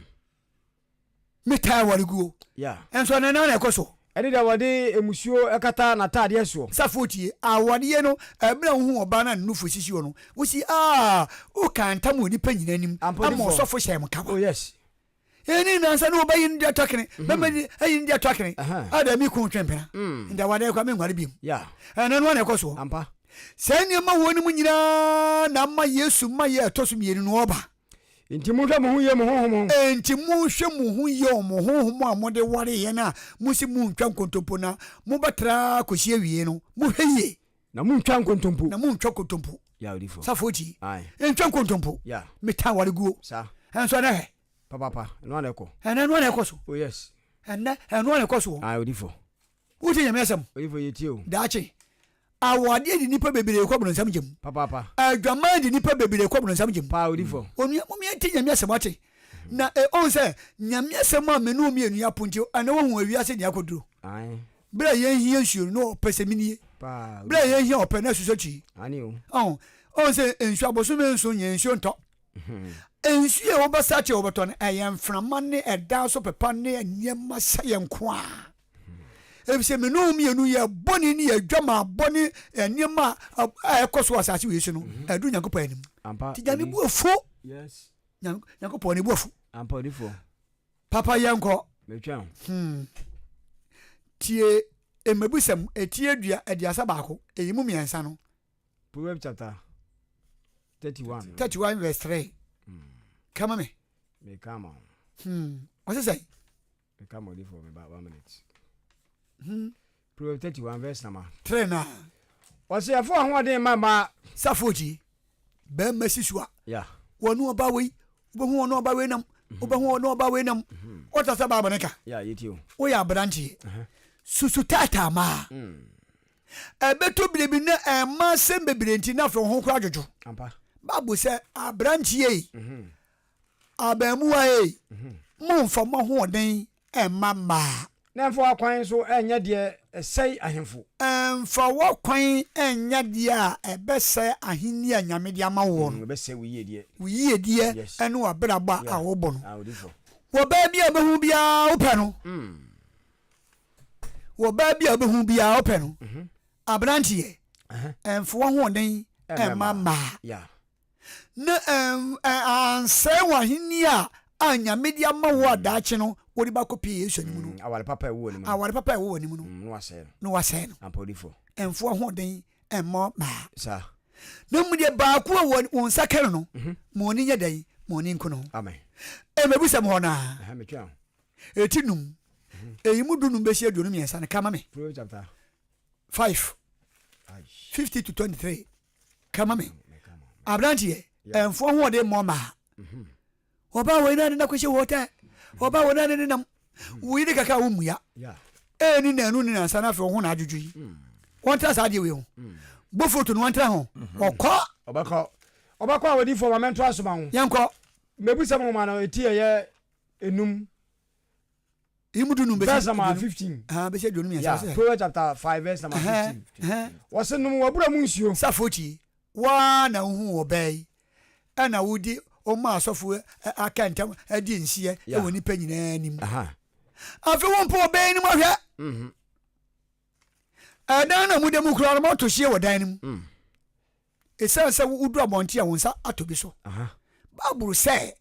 C: Metaa awareguo.
D: Yeah.
C: Nso ɛno na ɛkɔ so.
D: Ɛne deɛ wɔde mmusuo kata n'ataadeɛ soɔ.
C: Safoɔ tie, awadeɛ no, ɛberɛ a wohu ɔbaa no a ne nufoɔ sisi hɔ no, wosi aa, wokaa ntam wɔ nnipa nyina anim
D: Ampa
C: ama
D: odifoɔ.
C: ɔsɔfo hyɛɛ mo kawa.
D: Oh yes.
C: Ɛni nnansa ne ɔba yi no de ato akene, bɛma yi ayi no de ato akene,
D: Ɛhɛn.
C: ada mi kun twe mpena, nti awadeɛ koraa menware biom.
D: Yeah.
C: Ɛno no ara na ɛkɔ soɔ.
D: Ampa.
C: Saa nneɛma wɔ no mu nyinaa na ama Yesu ma yɛ ɛtɔ so mmienu no ɔba.
D: Enti monhwɛ mo ho yie mo honhom ho.
C: Enti monhwɛ mo ho yie wɔ mo honhom a mode wareeɛ no a mose monntwa nkontompo na mobɛtra akɔsi awiei no, monhwɛ yie.
D: Na monntwa nkontompo.
C: Na monntwa nkontompo.
D: Yeah, odifoɔ.
C: Safoɔ tie.
D: Aye.
C: Ntwa nkontompo.
D: Yeah.
C: Metan awareguo.
D: Saa.
C: Ɛnso ɛnɛ hwɛ.
D: Papaapa, ɛno ara na ɛkɔ.
C: Ɛnɛ ɛno ara na ɛkɔ so.
D: Oh yes.
C: Ɛnɛ ɛno ara na ɛkɔ soɔ.
D: Aye, odifoɔ.
C: Wotie Nyame asɛm?
D: Odifo yɛtie o.
C: Daakye, awadeɛ de nnipa bebree kɔ bronsam gya mu.
D: Papaapa.
C: Adwaman de nnipa bebree kɔ bronsam gya mu.
D: Paa odifo.
C: Onua, mom yɛntie Nyame asɛm wate. Na e, ɔhu sɛ Nyame asɛm a me ne wo mmienu yɛapo nti, ɛnɛ wohu ewiase deɛ akɔduro.
D: Ae.
C: Berɛ a yɛnhia nsuo no, na ɔpɛ sɛ menie.
D: Paa
C: Berɛ a
D: odifo.
C: yɛhia ɔpɛ na asusɔ twi.
D: Aane o.
C: Ɔhu, ɔhu sɛ nsuo abosome nson nyɛ nsuo ntɔ. Nsu a wobɛsa kyɛ wobɛtɔ no, ɛyɛ mframa ne ɛdan so pepa ne nneɛma sɛ yɛn nko a. Efisɛ me ne wo mmienu yɛ bɔne ne yɛ adwamammɔ ne nneɛma a ɛkɔ so wɔ asase wei so no, mhm. ɛduru Nyankopɔn anim. Nti Nyame bu afu. Nyankopɔn ne bu afu. Papa yɛnkɔ. Hmm. Tie mmebusɛm etie dua 31, eyi mu mmiɛnsa no.
D: Proverbs chapter 31.
C: 31 verse 3. Kama me.
D: Me kama.
C: Ɔsɛ sɛ.
D: Me kama odi for me ba one minute. Proverbs 31 verse number.
C: 3 na.
D: Ɔsɛ ɛfo ahoɔden ma mmaa.
C: Safo gyi bɛrima si so a.
D: Yeah.
C: Wɔn ɔba wei wobɛhu wɔn ɔba wei nam wobɛhu wɔn ɔba wei nam wɔta sɛ baabɔ ne ka.
D: Yeah, yɛti o.
C: Woyɛ aberanteɛ. Susu taataa maa. Ɛbɛtɔ bere bi na ɛmma asɛm bebree nti na afei wo ho koraa dwodwo. Bible sɛ, Aberanteɛ ei, mhm. abaamuwa ei, mhm. momfa mo ahoɔden mma mmaa.
D: Na mfa w'akwan nso nyɛ deɛ ɛsɛe ahemfo.
C: Mfa w'akwan nyɛ deɛ a ɛbɛsɛe ahenni a Nyame de ama woɔ no.
D: Mm, ɛbɛsɛe wo yiedie.
C: Wo yiedie ne w'abrabɔ a wobɔ no. Wɔ baa bi a wobɛhu biara wopɛ no. Mm. Wɔ baa bi a wobɛhu biara wopɛ no mhm. aberanteɛ ɛmfa w'ahoɔden ɛmma mmaa na ansɛe w'ahenni a a nyame de ama wo a daakye no wode bakɔpie yesu anim no
D: mm, aware papa ɛwɔ w'anim
C: aware papa ɛwɔ w'anim no
D: mm,
C: na wasɛe no ɛmfa w'ahoɔden ɛmmɔ mmaa
D: saa
C: na mu deɛ baako a wɔn nsa ka no no mhm. ma ɔni nyɛ dɛn ma ɔni nko no ho ɛmɛbusɛm hɔ naa Eti num. Eyi mu dunum besi 23 no, ka ma me.
D: Proverbs chapter
C: 5, 50 to 23. Ka ma me. Aberanteɛ, ɛmfoɔ ho ɔde mmɔ mmaa. Mhm. Ɔbaa wei na ne na kɔhyɛ wɔ tɛ. Ɔbaa wei na ne ne nam. Wo yere kaka a wommua. Ɛni nanu ne nansa na afei wo ho na adwodwo yi. Mm. Wɔntra saa adeɛ wei ho. Mm. Boforoto no wɔntra ho.
D: Mhm.
C: Ɔkɔ.
D: Ɔbɛkɔ. Ɔbɛkɔ a wɔdi fam a mɛnto asoma ho.
C: Yɛnkɔ.
D: Mɛbusɛm nwoma no eti ɛyɛ enum.
C: Yi mu dunum bɛsi
D: Verse number 15.
C: Ah, bɛsi 23.
D: Yeah, Proverbs chapter 5 verse number 15. Wɔsi nom w'abura mu nsuo.
C: Safo ti, waa na wohu ɔbaa yi, ɛna wodi ɔma asɔfo aka ntam adi nseɛ wɔ nipa nyinaa anim. Afei wɔmpo ɔbaa yi no mu ahwɛ.
D: Mhm.
C: Ɛdan na muda mu koraa no moato hyeɛ wɔ dan no mu.
D: Mm.
C: Esiane sɛ wodu abɔnten a wo nsa atɔ bi so. Bible sɛ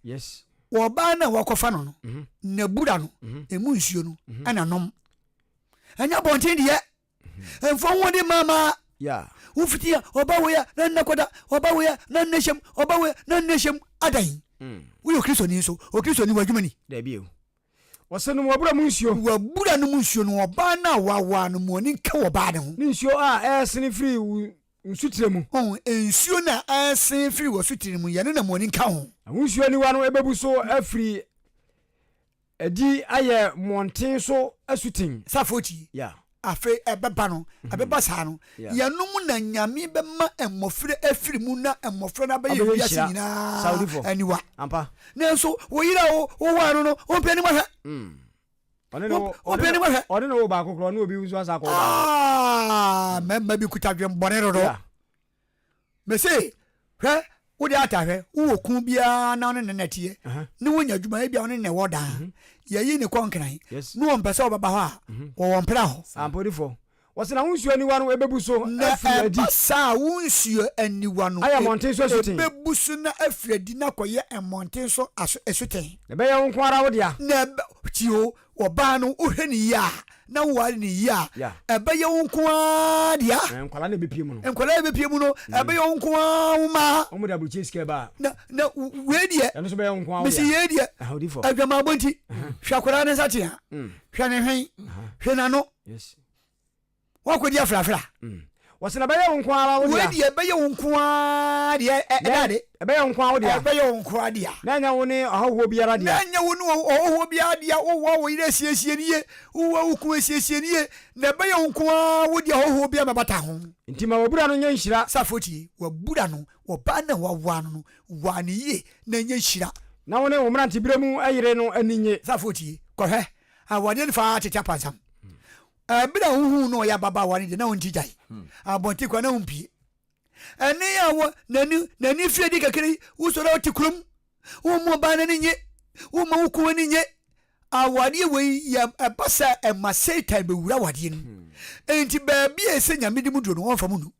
C: ɔbaa no a wɔakɔfa no no, mhm. n'abura no, mhm. emu nsuo no mhm. ɛna nom. Ɛnyɛ abɔnten deɛ. Mfa ho de maamaa. Wofiti a ɔba wei a na nna kɔda, ɔba wei a na nna hyɛm, ɔba wei a na nna hyɛm adan.
D: Mm.
C: Woyɛ Okristoni nso, Okristoni w'adwuma ni.
D: Dabi o. Wɔse nom w'abura mu nsuo.
C: W'abura no mu nsuo no, ɔbaa no a wawaa no, ma ɔni nka wɔ ɔbaa no ho.
D: Ne nsuo a ɛresene firi wo nsutire mu.
C: Ɔho, nsuo no a ɛresene firi w'asutire no mu, yɛno na ma ɔni nka ho.
D: Na wo nsuo aniwa no bɛbu so afiri adi ayɛ mmɔnten so asuten.
C: Safoɔ tie.
D: Yeah.
C: Afei ɛbɛba no, mhm. ɛbɛba saa no, yɛnom na Nyame bɛma mmɔfra afiri mu na mmɔfra no abɛyɛ wiase nyinaa aniwa. Nanso wo yere a wowaa no no, wompɛ anim ahwɛ.
D: Mm.
C: Wompɛ anim ahwɛ.
D: Ɔne ne wo baako korɔ, ɔne obi nso asa akɔ baako.
C: Ah, mmarima bi kuta dwembɔne dodo. Mese, hwɛ. Wode ata hwɛ, wowɔ kun biara na wo ne no na ɛteɛ, ne wonya adwuma, ebia wo ne no na ɛwɔ dan, yɛyi ne kɔ Nkran, ne ɔmpɛ sɛ ɔbɛba hɔ a, wɔwɔ mpra hɔ.
D: Ampa odifoɔ, wɔse na wo nsuo aniwa no ɛbɛbu so
C: Na
D: afiri adi.
C: ɛba saa a, wo nsuo aniwa no
D: Ayɛ mmɔnten so asuten.
C: ɛbɛbu so na afiri adi na akɔyɛ mmɔnten so asuten.
D: Na ɛbɛyɛ wo nko ara wo dea.
C: Na ɛbɛ, tie o, Ɔbaa no, wohwɛ no yie a, na woware no yie a, ɛbɛyɛ wo nko ara dea.
D: Nkwadaa no ɛbɛpie mu no.
C: Nkwadaa ɛbɛpie mu no, ɛbɛyɛ wo nko ara wo mma.
D: Wɔn de aburukyire sika ba a.
C: Na na wei deɛ.
D: Ɛno nso bɛyɛ wo nko ara wo dea.
C: Mesi yei deɛ. Adwamammɔ nti, hwɛ akwadaa no nsateaa, hwɛ ne hwen, hwɛ n'ano.
D: Yes.
C: Woakɔdi afrafra.
D: Wɔse na ɛbɛyɛ wo nko ara wo dea.
C: Wei deɛ ɛbɛyɛ wo nko ara deɛ ɛda ade.
D: Ɛbɛyɛ wo nko ara wo dea.
C: Ɛbɛyɛ wo nko ara dea.
D: Na ɛnyɛ wo ne ɔhɔhoɔ biara dea.
C: Na ɛnyɛ wo ne ɔhɔhoɔ biara dea. Wowoa wo yere asiesie no yie. Wowoa wo kunu asiesie no yie. Na ɛbɛyɛ wo nko ara wo dea, ɔhɔhoɔ biara mmɛbata ho.
D: Nti ma w'abura no nyɛ nhyira.
C: Safoɔ tie, w'abura no, ɔbaa no a woawoa no no, woa no yie na ɛnyɛ nhyira.
D: Na wo ne wo mmeranteberɛ mu yere no ani nnye.
C: Safoɔ tie, kɔhwɛ, awadeɛ no fa ara tete apansam. Bere a wohuu no ɔyɛ ababaawa no de, na ɔnte gyae. Abɔnten koraa na ompue. Ɛnne a wɔ n'ani n'ani fi adi kakra yi, wosɔre a wote kurom, womma ɔbaa no ani nye, womma wo kunu ani nye. Awadeɛ wei yɛ ɛba sɛ ɛma Satan bɛwura awadeɛ no mu. Enti baabi a ɛsɛ Nyame de mu duro no, wɔmfa mu nu.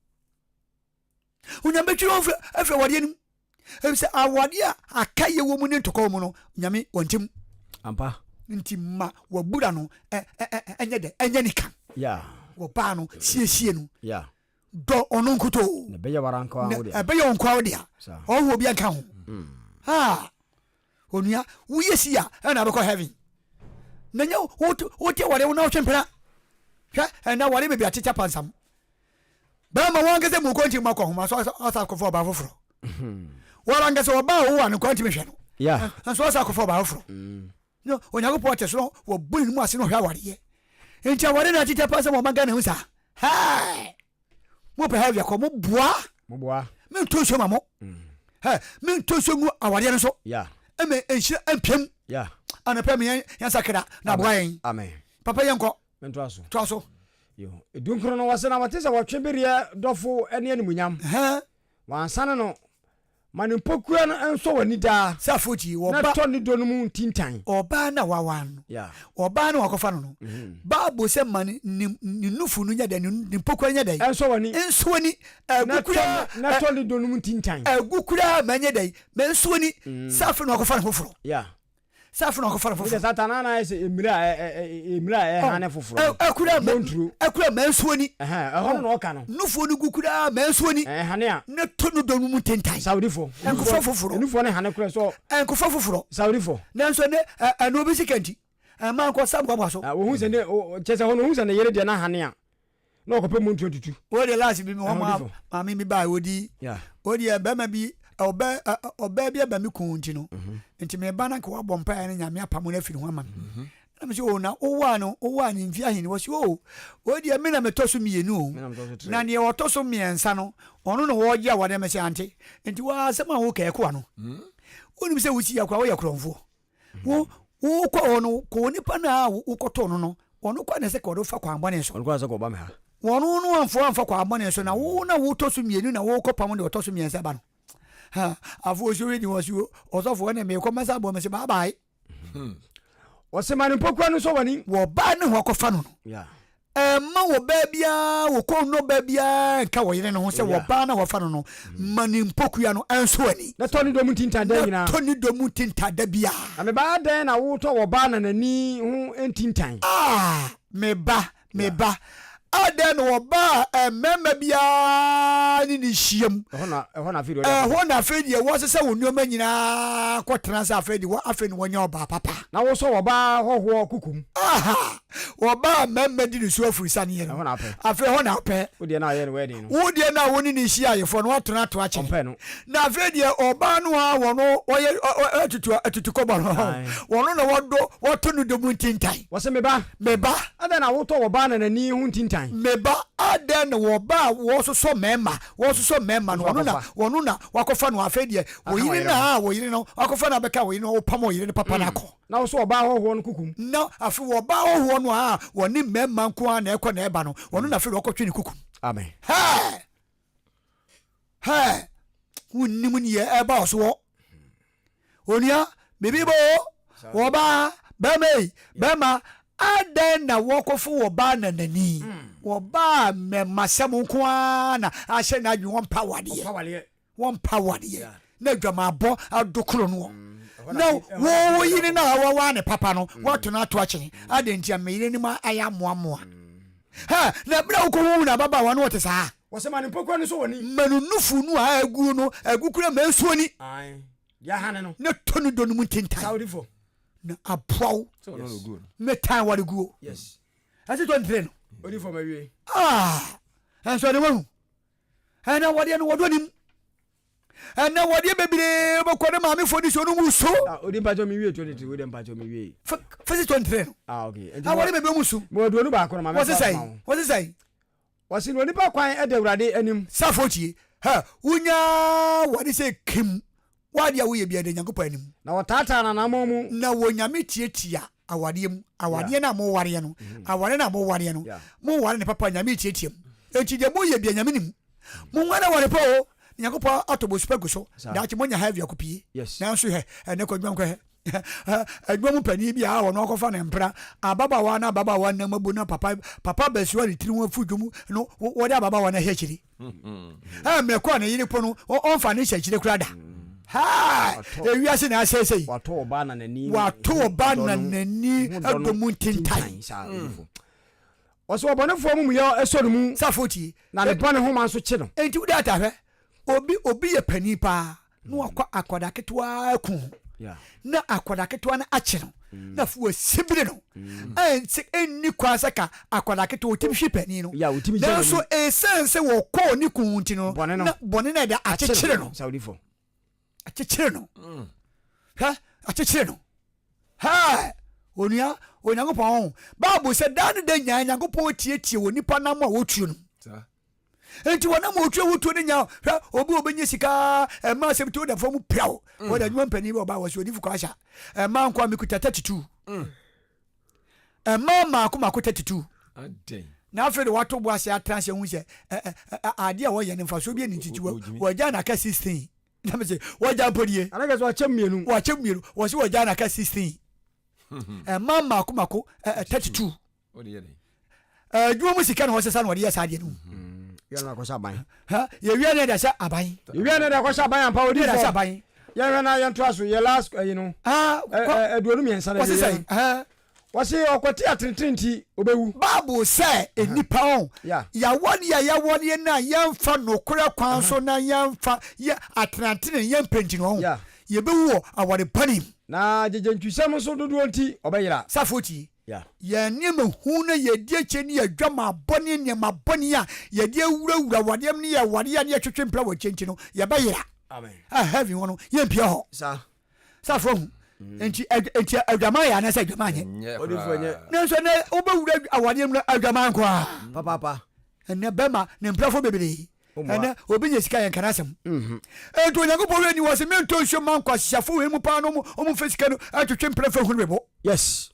C: Onyame bɛtwi wɔn afiri awadeɛ no mu. Efisɛ awadeɛ a akayɛ wɔ mu ne ntɔkwa wɔ mu no, Nyame wɔnte mu.
D: Ampa.
C: Nti ma wabura no ɛnyɛ dɛ, ɛnyɛ nika.
D: Yeah.
C: Wɔbaa no, siesie no.
D: Yeah.
C: Dɔ ɔno nkutoo.
D: Na ɛbɛyɛ wara nkoa wo dea.
C: Ɛbɛyɛ wo nkoa wo dea. Ɔho obi nka ho. Ha. Onua, woyɛ si a, ɛna abɛkɔ heaven. Na nyɛ wote aware wo na wotwe mpena. Hwɛ, ɛnna aware baabi atete apansam. Bɛrima wɔn ankasa mu kɔ ntumi akɔ nhoma so ɔsa akɔfa ɔbaa foforɔ. Wɔn ankasa ɔbaa a ɔwɔ ano kɔ ntumi hwɛ no. Nso ɔsa akɔfa ɔbaa foforɔ. Mm. No, Onyankopɔn te soro wɔbu ne mu ase na ɔhwɛ awareɛ. Nti aware na atete apansam ɔma Ghana hu saa. Hɛɛ! Mo pɛ heavy akɔ mo boa.
D: Mo boa.
C: Me nto nsuo ma mo. Mm. Hɛ, me nto nsuo ngu awareɛ no so.
D: Yeah.
C: Ɛmɛ nhyira mpiam.
D: Yeah.
C: Anɔpɛ me yɛn yɛn sakra na aboa yɛn.
D: Amen.
C: Papa yɛn kɔ.
D: Mentoa so.
C: Toa so.
D: Yo. Dunkron no wɔse na wɔte sɛ wɔtwe bereɛ dɔfo ne animuonyam.
C: Hɛn.
D: Wɔansane no. Ma ne mpokua no nsɔ w'ani daa.
C: Sɛ afɔti,
D: Na
C: ɔba.
D: tɔ ne dɔ no mu ntintan.
C: Ɔbaa no a waware no.
D: Yeah.
C: Ɔbaa no a wakɔfa no no. Bible sɛ ma ne ne ne nufu no nyɛ dɛn, ne ne mpokua no nyɛ dɛn?
D: Ɛnsɔ w'ani.
C: Nsɔ w'ani.
D: Na
C: Agu
D: tɔ
C: koraa
D: ne na tɔ ne dɔ no mu ntintan.
C: Agu koraa ma ɛnyɛ dɛn? Ma ɛnsɔ w'ani. Sɛ afei na wakɔfa no foforɔ.
D: Yeah.
C: Sɛ afei na wakɔfa no
D: Wode
C: foforɔ.
D: satan na ayɛ sɛ mmiri a mmiri a ɛhane foforɔ no.
C: Akura
D: Monturo.
C: akura ma nsuo ni.
D: Ɛhɔ no na ɔka no.
C: Nufoɔ no gu koraa ma nsuo ni.
D: Ɛhane a.
C: Ne to no dɔ no mu ntentan.
D: Saudifo.
C: Nkofa foforɔ.
D: Nufoɔ ne hane korɛ sɛ.
C: Nkofa foforɔ.
D: Saudifo.
C: Nanso ne ɛno obi sika nti. Ɛma nkɔ sa boaboa so.
D: Wɔhu sɛ ne kyɛ sɛ hɔ no wɔhu sɛ ne yere deɛ na hane a. Na ɔkɔpɛ mu ntua tutu.
C: Wo deɛ last bi mi hɔ maa maame bi baa odi. Wo deɛ bɛrima bi ɔbɛ ɔbaa bi aba mi kun nti no. Mhm. Nti mi ba na nka wabɔ mpa yɛ ne nyame apam no afiri ho ama mi. Mhm. Na mi sɛ o na wowɔ ano wowɔ ano mfi ahene wɔ sɛ o wo deɛ mi na mi tɔ so mmienu o. Na deɛ ɔtɔ so mmiɛnsa no ɔno na wɔgye awadeɛ mi sɛ ante. Nti wɔ asɛm a woka ɛkoa no. Mhm. Wonim sɛ wosi akora woyɛ korɔmfoɔ. Wo wokɔ hɔ no kɔ onipa no a wokɔtoo no no ɔno kɔ na ɛsɛ ka ɔde fa kwan bɔne so.
D: Ɔno kɔ na ɛsɛ ka ɔba me ha.
C: Wɔn no amfo amfa kwan bɔne so na wo na wotɔ so mmienu na wokɔ pam de ɔtɔ so mmiɛnsa ba no. Ha afo osuo yi di wɔ suo ɔsɔfo ɛna mekɔ mɛsa bɔ mɛsɛ bye bye.
D: Ɔsɛ ma ne mpokua no sɔ w'ani.
C: Wɔ baa ne ho akɔfa no no.
D: Yeah.
C: Mma ɔbaa biara, wo kɔn nnɔ ɔbaa biara nka wɔ yere no ho sɛ ɔbaa no a wafa no no, ma ne mpokua no nsɔ ani.
D: Na tɔ ne dɔ mu ntintan da nyinaa.
C: Na tɔ ne dɔ mu ntintan da biara.
D: Na me ba, adɛn na wotɔ ɔbaa nanani ho ntintan?
C: Ah, me ba, me ba, adɛn na ɔbaa a mmarima biara ne no hyiam?
D: Ɛhɔ na, ɛhɔ na afei deɛ ɔde akɔfa.
C: Ɛhɔ na afei deɛ wɔsesa wɔn nneɛma nyinaa kɔtena sɛ afei deɛ, afei na wɔanya ɔbaa papa.
D: Na wosɔ ɔbaa hɔhoɔ kokom.
C: Aha! Ɔbaa a mmarima di ne so afirisaneɛ no,
D: Ɛhɔ na wopɛ.
C: afei ɛhɔ na wopɛ.
D: Wo deɛ no a ɔyɛɛ no wedding no.
C: Wo deɛ no a wo ne no hyia ayeforɔ no, woato no ato akyene.
D: Ɔmpɛ no.
C: Na afei deɛ ɔbaa no a wɔno ɔyɛ atutu atutukɔbɔ no,
D: Ae.
C: wɔno na wɔdɔ wɔto no dɔ mu ntintan.
D: Wɔse, Me ba.
C: Me ba.
D: Adɛn na wotɔ ɔbaa nanani ho ntintan?
C: Me ba, adɛn na ɔbaa a wɔsosɔ mmarima, wɔsosɔ mmarima no,
D: Nso
C: wɔno na
D: wakɔfa.
C: wɔno na wakɔfa no, afei deɛ
D: Aka
C: wo yere
D: wo
C: no
D: yere ho.
C: a wo yere no wakɔfa no abɛka wo yere no, wopam wo yere no papa no akɔ.
D: Na wosɔ ɔbaa hɔhoɔ no kuku mu.
C: Na afei ɔbaa hɔhoɔ no a wɔne mmarima nko ara na ɛkɔ na ɛba no, ɔno na afei deɛ ɔkɔtwe ne kuku mu.
D: Amen.
C: Hɛɛ! Hɛɛ! Wonnim neɛ ɛba wo soɔ. Onua, biribi bɔ o, wɔbaa, bɛrima ei, bɛrima, adɛn na wɔkɔfo wɔbaa nanani? Wɔbaa mmɛmasɛm nko ara na ahyɛ n'adwene, wɔmpa awadeɛ. Wɔmpa awadeɛ na adwamaabɔ adokoro noɔ. Na wo wo yere no a wɔwaa ne papa no, woato no ato akyene. Adɛn nti a me yere anim ayɛ amoamoa? Hɛ, na berɛ a wokɔhuu no ababaawa no ɔte saa?
D: Wɔsɛ ma ne mpokua no so wɔ ni.
C: Ma no nufu no a aguo no agu kura ma nsuo ni.
D: Ae, deɛ ahane no.
C: Na tɔ ne dɔ no mu ntentan.
D: Saa odifo.
C: Na aboa wo.
D: Sɛ ɔno na oguo no.
C: Metan ware guo.
D: Yes.
C: Ɛsɛ 23 no.
D: Odifo ma wie.
C: Ah, ɛnso ɛde wahu. Ɛna wɔdeɛ no wɔdɔ nim. Ɛnɛ wɔdeɛ bebree bɛkɔ ne maamefoɔ de so no mu so.
D: Ah, odi mpatsɔ mi wie 23 wo de mpatsɔ mi wie.
C: Fɛsi 23 no.
D: Ah, okay.
C: Awɔde bebree mu so.
D: Mo aduonu baako no maame
C: fa ma wo. Wɔsi sɛn?
D: Wɔsi na onipa kwan da Awurade anim.
C: Safo tie, hɛ, wonya wɔde sɛ kim, w'adeɛ a woyɛ biara da Nyankopɔn anim.
D: Na wɔtaataa n'anammɔn mu.
C: Na wɔ Nyame tiatia awadeɛ mu, awadeɛ no a mowareɛ no, awareɛ no a mowareɛ no, moware no papa a Nyame tiatia mu. Enti deɛ moyɛ biara Nyame nim. Monware aware pa o, na Nyankopɔn atɔ bosu pa agu so, daakye moanya heaven akɔpie. Nanso hwɛ, ɛnnɛ kɔ adwuma mu kɔhwɛ. Adwuma mu panin bi a ɔno akɔfa ne mpena ababaawa na ababaawa nam abu na papa papa bɛsoa ne tiri ho afu dwom no wɔde ababaawa no ahyɛ akyiri. Ɛ mmerɛ kɔ a ne yere po no ɔmfa ne hyɛ akyire koraa da. Ha ewiase na asɛesɛ yi.
D: Wato ɔbaa na n'ani
C: wato ɔbaa na n'ani dɔ mu ntintan.
D: Ɔsɛ ɔbɔnefoɔ amumuyɛ sɔ ne mu.
C: Safo tie.
D: Na ne bɔne homa nso kye no.
C: Enti wode atahwɛ obi obi yɛ panin paa na wakɔ akwadaa ketewa ku ho na akwadaa ketewa no akye no mm. na afei wasibiri no mm. ɛnse ɛnni kwan sɛ ka akwadaa ketewa ɔtumi hwe panin no nanso ɛsiane sɛ wɔkɔɔ ne kun nti no na bɔne no ɛda akyekyere no akyekyere no mm. hwɛ akyekyere no hɛ onua onyankopɔn ho bible sɛ daa ne da nyaa nyankopɔn tietie wɔ nipa nam a wɔtuo no Enti wɔn a wɔtua wotuo no nya hwɛ obi a ɔbɛnya sika ɛma asɛm ti woda fam piaw mm. wɔde adwuma mpanin bi ɔbaa wɔ so odifo kɔ ahyɛ ɛma nko a mekuta 32 mm. ɛma mmaako mmaako 32 na afei de wato bo ase atena ase hu sɛ adeɛ a wɔyɛ no mfasoɔ bi ani titi wɔagya na aka 16 na mese wɔagya mpo die
D: wɔakyɛ
C: mmienu wɔse wɔagya na aka 16 ɛma mmaako mmaako 32 Adwuma mu sika na wɔsesa na wɔde yɛ saa adeɛ no.
D: Mm-hmm. Yɛn na akɔhyɛ aban.
C: Yɛwia ne ɛde ahyɛ aban.
D: Yɛwia ne ɛde akɔhyɛ aban ampa odi
C: fɔ. Aban.
D: Yɛhwɛ na yɛntoa so yɛ last ɛyi no. 23 na
C: yɛ.
D: Wɔsi Wɔsi ɔkwati atenetene nti obewu.
C: Bible sɛ nnipa ho yɛawɔdeɛ a yɛawɔdeɛ no a yɛmfa nokorɛ kwan so na yɛmfa yɛ atenatene yɛmpɛ nti no ho yɛbɛwu wɔ aware bɔne mu.
D: Na gyegyentwisɛm nso dodoɔ nti ɔbɛyera.
C: Safo tie. Yɛn nneɛma hunu na yɛdi akyire ne yɛn adwamammɔ ne nneɛma bɔne a yɛde awurawura awadeɛ mu ne yɛn awadeɛ a ne yɛtwetwe mpena wɔ akyire nti no, yɛbɛyera. A heaven hɔ no, yɛmpie hɔ. Sɛ afo ahu. Mm. Nti nti adwaman yɛ anaasɛ adwaman nyɛ? Nanso ɛnɛ wobɛwura awadeɛ mu no adwaman nko a.
D: Papaapa.
C: Ɛnɛ bɛma ne mprɛfo bebree. Ɛnɛ obi nya sika yɛ nkana asɛm. Mhm. Enti Onyankopɔn wei ni wɔ se mentɔ nsuo mma nkwasiafo wei mu paa no ɔmo ɔmo mfa sika no ɛtwetwe mpena fa hunu me bo.
D: Yes.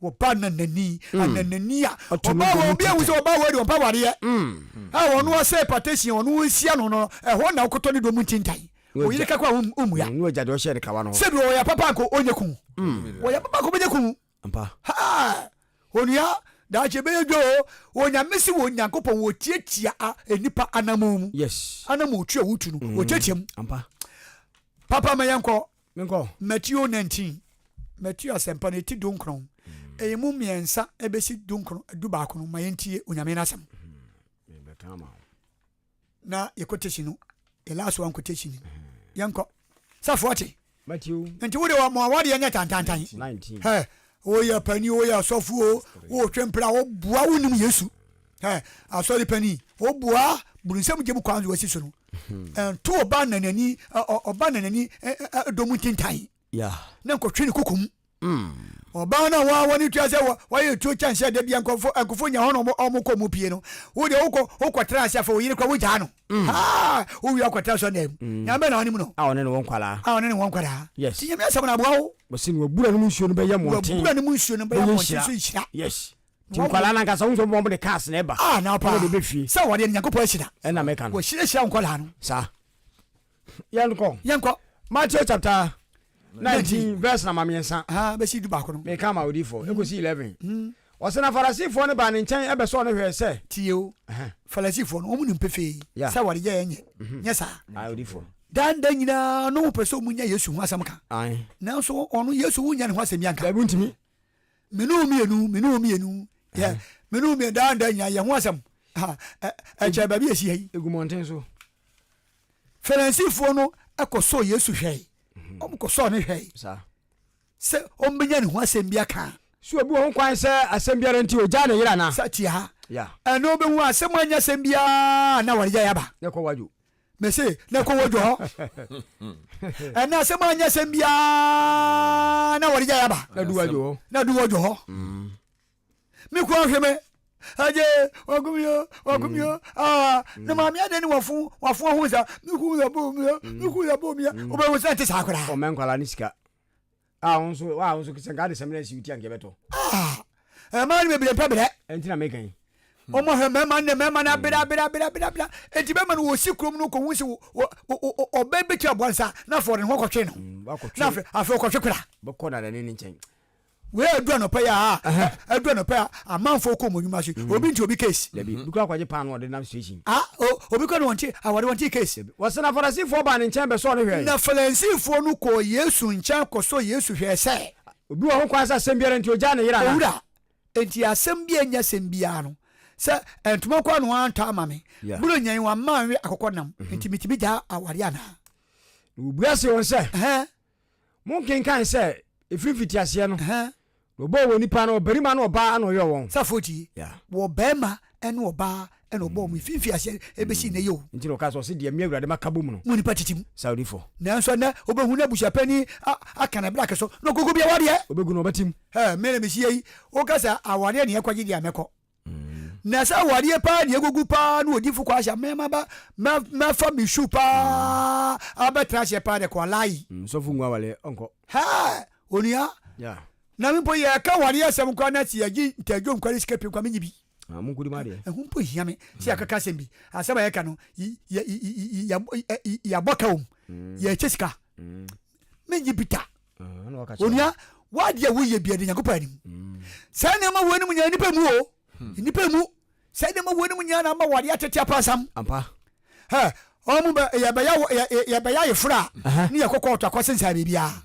C: Wɔba nanani mm. ananani a ɔba wɔ obi ehu sɛ ɔba wɔ de ɔba wareɛ. Mm. A ɔno ɔsɛ partition ɔno nsia no no ɛhɔ na ɔkɔtɔ ne dɔm ntintan. Oyere kakra a ɔmmua.
D: Mm,
C: Sɛbi ɔyɛ papa nko ɔnyɛ kun. Ɔyɛ papa nko ɔbɛnyɛ kun.
D: Ampa.
C: Haa! Onua, daakye ɛbɛyɛ dwa o. Onyame se wɔ Nyankopɔn wɔtiatia a nnipa anamon mu.
D: Yes.
C: Anamon tu a wotu no, mm. wɔtiatia mu.
D: Ampa.
C: Papa ma yɛnkɔ.
D: Menkɔ.
C: Matthew 19. Matthew asɛmpa no ɛti 19. Mm. Ɛyɛ mu mmiɛnsa ɛbɛsi 19 11 no ma yɛntie Onyame no asɛm.
D: Mm.
C: Na yɛ quotation no yɛ last one quotation ni yɛnkɔ safo ɔte nti wode wɔ mmoa wadeɛ nyɛ tantantan hɛ woyɛ pani woyɛ asɔfo o wotwe mpra woboa wonim yesu hɛ asɔre pani woboa burunsɛm gye mu kwan so wasi so no ɛnto ɔba nanani ɔba nanani dɔ mu ntintan na nkɔtwe ne kukum Ɔbaa no a wɔa wɔne tua sɛ wɔayɛ tuo kyɛn sɛ da bia nkurɔfo nkurɔfo nya hɔ na wɔn kɔ mu pie no wo deɛ wokɔ wokɔ tena ase afɛ wo yere kora wogyaa no mm. haa wowie akɔ tena so na mu mm. nyame bɛ na ɔne mu no
D: a ɔne ne wɔ nkwadaa
C: a ɔne ne wɔ nkwadaa
D: yes
C: ti nyame asɛm na aboa wo
D: wɔsi no wabura no mu nsuo no bɛyɛ mmɔnten
C: wabura no mu nsuo no bɛyɛ mmɔnten so nhyira
D: yes ti nkwadaa no ankasa wo nso wɔn de cars na ɛba
C: ah na pa
D: wɔn de bɛ fie
C: sɛ wɔde Nyankopɔn ahyira
D: ɛna mɛka no
C: wɔhyira hyira nkwadaa no
D: saa. Yɛnkɔ.
C: Yɛnkɔ.
D: Matthew chapter 19 verse number mmiɛnsa.
C: Ha bɛsi du baako no.
D: Meka ma odiifoɔ ɛkɔsi 11. Ɔsɛ na Farisifoɔ no baa ne nkyɛn ɛbɛsɔɔ no hwɛɛ sɛ.
C: Tie o. Farisifoɔ no wɔn nim pefee sɛ wɔde yɛ ɛnyɛ nyɛ saa.
D: Ayi odiifoɔ.
C: Danda nyinaa no wɔpɛ sɛ wɔn nya Yesu ho asɛm ka. Nanso ɔno Yesu wonya ne ho asɛm bi anka.
D: Dabi ntumi.
C: Mene wo mmienu, mene wo mmienu, yɛ mene wo mmienu danda nyinaa yɛ ho asɛm. Ɛkyɛ baabi esi ha yi.
D: Egu mmɔnten so.
C: Farisifoɔ no kɔsɔɔ Yesu hwɛe. Wɔn kɔsɔɔ ne hwɛe. Sɛ wɔbɛnya ne ho asɛm bi aka.
D: So obi wɔ ho kwan sɛ asɛm biara nti ogyaa ne yere anaa?
C: Sɛ tie ha. Ɛno wobɛhu asɛm anyɛ asɛm biara na wɔde gyae aba.
D: Na ɛkɔ wadwo.
C: Mese na ɛkɔ wadwo hɔ. Ɛna asɛm anyɛ asɛm biara na wɔde gyae aba.
D: Na du wadwo hɔ.
C: Na du wadwo hɔ. Me kura hwɛ me. Agye wakum yo wakum yo. Ah na maame ade ne wafo wafo ho sa. Me ku ya bo mi ya. Me ku ya bo mi ya. Wobɛhu sɛ nte saa koraa.
D: Ɔmɛ nkwalaa ne sika. A wo nso wa wo nso sɛ nka de sɛm na asi wo ti anka ɛbɛtɔ.
C: Ah ɛmaa no bebree mpɛ brɛ.
D: Ɛnti na meka yi.
C: Wɔn ahwɛ mmarima no mmarima no abere abere abere abere abere. Enti bɛrima no wɔsi kurom no kɔhu sɛ ɔbɛ bɛtumi aboa nsa na afei ɔde ne ho kɔtwe no. Na afei afei ɔkɔtwe kora.
D: Bɛkɔ nadane ne nkyɛn.
C: Wei adu anɔpa yi a adu anɔpa yi a amanfoɔ kɔ wɔn nnwuma so mm. Obi nti obi case.
D: Dabi obi kɔ akɔgye paano ɔde nam station.
C: Ah obi kɔ na wɔn ti awɔde wɔn ti case.
D: Wɔsɛ na Farisifoɔ baa ne nkyɛn bɛsɔɔ no hwɛe.
C: Na Farisifoɔ no kɔɔ Yesu nkyɛn kɔsɔɔ Yesu hwɛɛ sɛ.
D: Obi wɔ ho kwan sɛ asɛm biara nti ogyaa ne yere anaa?
C: Owura, enti asɛm bi a ɛnyɛ asɛm biara no, sɛ ntoma koraa na wantɔ ama me, buronya yi wamma anwe akokɔ nam, enti metumi gyaa awareɛ anaa?
D: Na wɔbua see wɔn sɛ. Monkenkan sɛ, ɛfiri mfitiaseɛ no, na ɔbɔɔ wɔn nnipa no, ɔbarima ne ɔbaa na ɔyɔɔ wɔn.
C: Safoɔ tie, wɔ barima ne ɔbaa na ɔbɔɔ wɔn, ɛfiri mfitiaseɛ ɛbɛsi nnɛ yi o.
D: Nti na ɔkaa sɛ, ɔse deɛ me Awurade maka bom no.
C: Mo nnipa tete mu.
D: Saudifoɔ.
C: Nanso ɛnnɛ, wobɛhu na abusuapanin aka no brake so, na ɔkɔgu bi awadeɛ.
D: Ɔbɛgu no, ɔbɛte mu.
C: Hɛ, me na mesi ha yi, woka sɛ awadeɛ na yɛkɔgye deɛ a, mɛkɔ. Na sɛ awadeɛ paa na ɛgugu paa na odifo kɔ ahyɛ mɛma ba mɛfa me shoe paa abɛtena aseɛ paa de kɔ alayi.
D: Sɔfo ngu awadeɛ ɔnkɔ.
C: Hɛɛ onua. Na me mpo yɛka awadeɛ asɛm koraa na sɛ yɛgye ntadwom koraa ne sika pii koraa menye bi.
D: Ah, monkɔdi mu adeɛ.
C: Ɛho mpo hia me sɛ yɛakaka asɛm bi. Asɛm a yɛka no yɛabɔ ka wom. Yɛkyɛ sika. Menye bi da. Onua, w'adeɛ a woyɛ bia de Nyankopɔn anim. Mm. Saa nneɛma wɔ anim nyinaa nipa mu o. Hmm. Nipa mu. Saa nneɛma wɔ anim nyinaa na ama w'adeɛ atete apansam.
D: Ampa.
C: Hɛ, ɔmo bɛ yɛbɛyɛ yɛbɛyɛ ayeforo a ne yɛkɔ kɔɔto akɔsensan biribiara.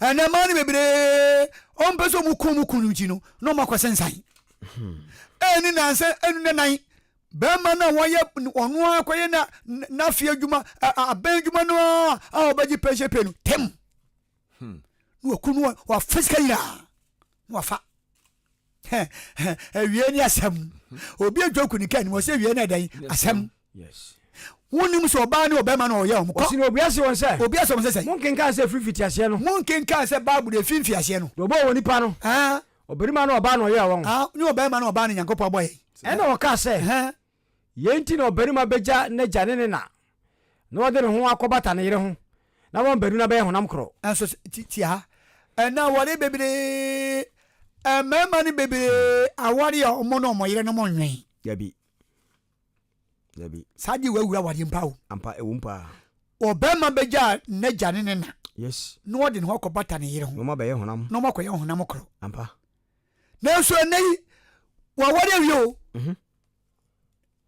C: Ɛnna mmaa no bebree ɔmo pɛ sɛ ɔmo kun ɔmo kun no nti no na ɔmo akɔsensan. Hmm. Ɛni nansa ɛnu nanan Barima no a wɔyɛ ɔno ara kɔyɛ na n'afe adwuma abɛn adwuma no ara a ɔbɛgye pension pay no tem hmm. na waku no wafa sika nyinaa na wafa awie ne asɛm obi adwa ku ne ka anim ɔsɛ awie ne ɛdɛn asɛm wonim sɛ ɔbaa ne ɔbɛrima na ɔyɛ wɔn kɔ.
D: Ɔsi na obua se wɔn sɛ.
C: Obua se wɔn sɛ sɛn.
D: Monkenkan sɛ ɛfiri mfitiaseɛ no.
C: Monkenkan sɛ Bible ɛfiri mfitiaseɛ no.
D: Deɛ ɔbɔɔ onipa no. Ɔbarima ne ɔbaa na ɔyɛɛ wɔn.
C: Ah, ne ɔbarima ne ɔbaa na Nyankopɔn bɔɔ yɛn.
D: Ɛnna ɔkaa sɛ, Yei nti na ɔbarima bɛgya n'agya ne ne na, na ɔde ne ho akɔbata ne yere ho, na wɔn baanu no abɛyɛ honam korɔ.
C: Nanso tie ha, ɛnnɛ aware bebree, mmarima no bebree aware a wɔn ne wɔn yerenom nnwen.
D: Dabi. Dabi.
C: Saa deɛ wawura awadeɛ mpa o.
D: Ampa, ɛwom paa.
C: Ɔbarima bɛgya n'agya ne ne na.
D: Yes.
C: Na ɔde ne ho akɔbata ne yere ho.
D: Na wɔn abɛyɛ honam.
C: Na wɔn akɔyɛ honam korɔ.
D: Ampa.
C: Nanso ɛnnɛ yi, waware awie o. Mhm.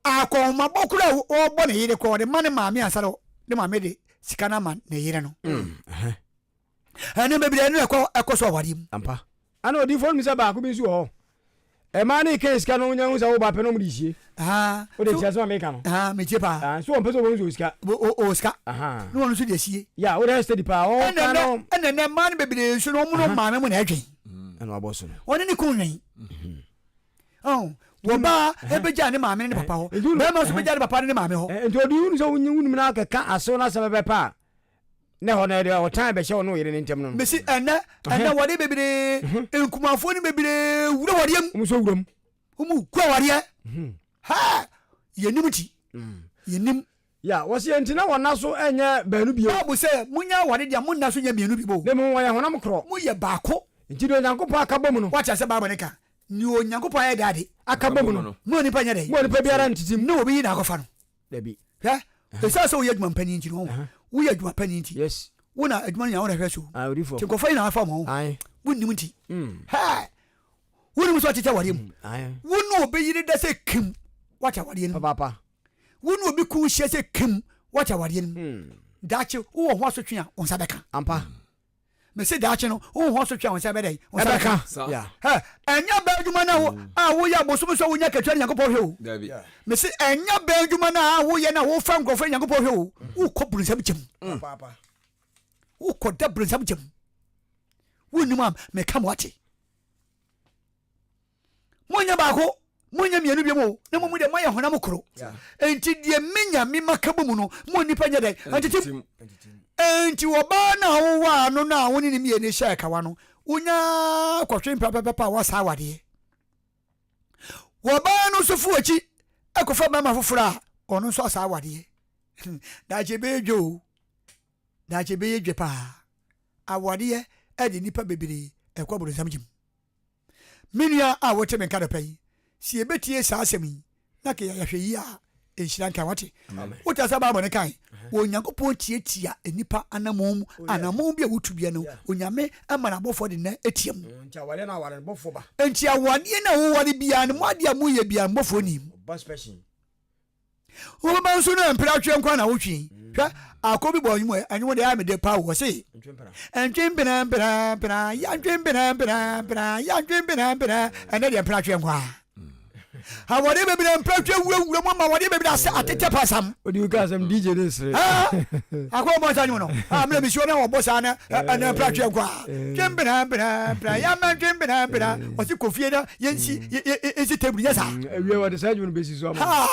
C: Akɔnhomabɔ koro a ɔrebɔ ne yere korɔ, ɔde ma ne maame ansa na ne maame de sika no ama ne yere no.
D: Mm.
C: Ɛne bebree ɛno ɛkɔ ɛkɔ so awareɛ mu.
D: Ampa. Ana odiyifoɔ no bisa baako bi nso wɔ hɔ. Ɛmaa ne kan sika no nya hu sɛ wo ba pɛ na ɔmo de sie. O de tia sɛ ma meka
C: no. Metie paa.
D: Nso wɔn pɛ sɛ wɔn nso sika.
C: O sika. Ne wɔn nso de sie.
D: Ya o de steady paa. Ɔ
C: kan no. Ɛnɛ nɛ mmaa no bebree nso no wɔn no maame mo na ɛdwen.
D: Ɛna wabɔ so no.
C: Wɔne ne kun nwɛn. Wɔ baa ebegya ne maame ne ne papa hɔ. Bɛrima nso begya ne papa ne ne maame hɔ.
D: Nti odi wunu sɛ wunum na akeka asew n'asɛm bɛpɛ a. Na ɛhɔ no, ɛde ɔtan bɛhyɛ ɔne ɔyere no ntam no.
C: Mesi ɛnɛ, ɛnɛ wɔde bebree, nkumafoɔ no bebree wura wadeɛ mu.
D: Wɔn nso wura mu.
C: Wɔn gu awadeɛ. Ha, yɛnim ti. Yɛnim.
D: Ya, wɔsi yɛn nti na wɔn nna so nyɛ baanu bio.
C: Bible sɛ, Monyɛ aware deɛ, mo nna so nyɛ mmienu bio.
D: Na mmom wɔyɛ honam korɔ.
C: Moyɛ baako.
D: Nti deɛ Onyankopɔn aka bɔ mu no.
C: Woate asɛ Bible no ka? Nea Onyankopɔn ayɛ dɛ ade.
D: Aka bɔ mu no.
C: Mo onipa nyɛ dɛn?
D: Mo onipa biara ntete mu.
C: Na obi yi na akɔfa no.
D: Dabi.
C: Hwɛ. Ɛsiane sɛ woyɛ adwuma panin nti no, woyɛ adwuma panin nti.
D: Yes.
C: Wo na adwuma no nyinaa wo na hwɛ so.
D: Ah, odifoɔ.
C: Nti nkurɔfoɔ nyinaa fa wɔn ho.
D: Ae.
C: Wonnim nti. Hɛɛ! Wonim sɛ ɔkyekyɛ awadeɛ mu.
D: Ae.
C: Wo ne obi yere da sɛ kim, woakyɛ awadeɛ no mu.
D: Papaapa.
C: Wo ne obi kun hyia sɛ kim, woakyɛ awadeɛ no mu. Daakye wowɔ ho asotwe a wo nsa bɛka.
D: Ampa.
C: Mese daakye no wo ho asotwe a wo nsa bɛdɛn? Wo nsa
D: Ɛbɛka.
C: bɛka.
D: Yeah.
C: Hɛ, ɛnyɛ bɛn adwuma no a wo- a woyɛ abosom so a wonya akatua no Nyankopɔn hwɛ o.
E: Dabi.
C: Mese ɛnyɛ bɛn adwuma no a woyɛ no a wofa nkurɔfoɔ no Nyankopɔn hwɛ o. Wokɔ bronsam gyam.
D: Papaapa.
C: Wokɔ da bronsam gyam. Wonnim a meka mo ate. Monyɛ baako, monyɛ mmienu biom o, na mmom deɛ moayɛ honam koro. Enti deɛ me Nyame maka bɔ mu no, mo nnipa nyɛ dɛn? Ntetem. Enti ɔbaa no a wowaa no no a wo ne ne mmienu hyɛɛ kawa no, wonya kɔtwe mpra pɛpɛpɛ a woasa awadeɛ. Wɔbaa no nso fo akyi kɔfa barima foforɔ a ɔno nso asa awadeɛ. Daakye ɛbɛyɛ dwa o, daakye ɛbɛyɛ dwa paa. Awadeɛ ɛde nnipa bebree ɛkɔ abonsam gyem. Me nua a wote me nka dɔpɛ yi, sɛ yɛbɛtie saa asɛm yi na ka yɛahwɛ yie a, nhyira nka wate. Wote asɛ Bible no kae, Onyankopɔn tiatia nnipa anammɔn mu, oh, anammɔn bi a wotu bia no, Onyame ma n'abɔfoɔ de nan atia mu.
D: Mm, nti awadeɛ no aware no bɔfoɔ ba.
C: Nti awadeɛ no a woware biara no, mo adeɛ a moyɛ biara no bɔfoɔ nim. Wobɛba nso no mpere atweɛ nko na wotwe. Hwɛ, akɔ bi bɔ nnwom nnwom deɛ ayɛ me de paa wɔ se. Ntwe mpena mpena mpena ya ntwe mpena mpena mpena ya ntwe mpena mpena ɛnɛ deɛ mpena atweɛ nko a. Awɔde bebree mpena atweɛ wurawura mu ama awɔde bebree ase atete pasam.
D: Odi wo ka asɛm DJ ne nsere.
C: Akɔ bɔ saa nnwom no. Ah, mena mesi hɔ na wɔbɔ saa na ɛnɛ mpena atweɛ nko a. Ntwe mpena mpena mpena ya mma ntwe mpena mpena ɔse kɔ fie na yɛnsi yɛnsi table nyɛ saa.
D: Awie wɔde saa adwuma no bɛsi so ama.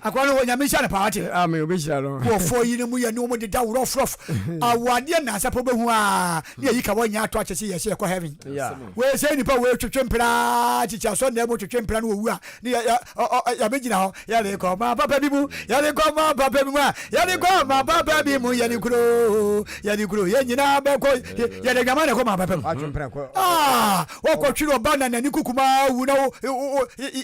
C: Akora no wɔ nyame nhyira no paa wate.
D: Amen obɛhyira no.
C: Nkurɔfoɔ yi no mu yɛ ne wɔn deda worɔfrɔf awadeɛ nnansa pɛ wobɛhu a ne yɛyi ka wɔnyɛ ato akyɛ sɛ yɛsɛ yɛkɔ heaven. Wei sɛ nipa wei twetwe mpena kyikyi asɔ nna mu twetwe mpena no wɔwu a ne yɛbɛgyina hɔ yɛde kɔ ma papa bi mu yɛde kɔ ma papa bi mu a yɛde kɔ ma papa bi mu yɛde kuro yɛde kuro yɛn nyinaa bɛkɔ yɛde dwama na ɛkɔ ma papa mu aa wɔkɔtwere ɔba na nani kukuma wu na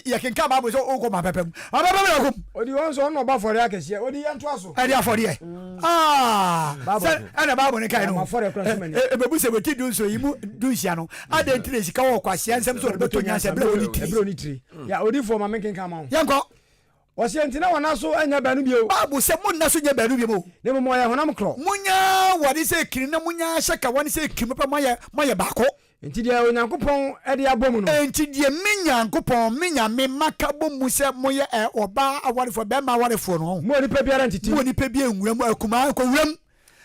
C: yɛkenka Bible sɛ wokɔ ma papa mu ma papa mu na kɔm
D: odi wɔn nso ɔno ɔba afɔreɛ akɛseɛ odi yɛn to aso
C: ɛde afɔreɛ aa sɛ ɛna Bible no kae no ɛbɛbu sɛ wɔti dunson yi mu dunsia no adɛn nti na sika wɔ ɔkwasea nsɛm sɛ ɔde bɛtɔ nyansa berɛ a ɔni
D: tiri Ya odiyifoɔ ma menkenkan ma wo.
C: Yɛnkɔ.
D: Ɔse enti na wɔn nna so nyɛ baanu bio.
C: Bible sɛ monna so nyɛ baanu bio o.
D: Na mmom wɔyɛ honam korɔ.
C: Monya aware sɛ kiri na monya ahyɛ kawa no sɛ kiri papa moayɛ moayɛ baako.
D: Enti deɛ Onyankopɔn de abɔ mu no.
C: Enti deɛ me Nyankopɔn, me Nyame, maka bɔ mu sɛ moyɛ ɛ, ɔbaa awarefoɔ, barima awarefoɔ no.
D: Mo onipa biara ntete mu.
C: Mo onipa biara nwura mu, akumaa nkɔ wuram.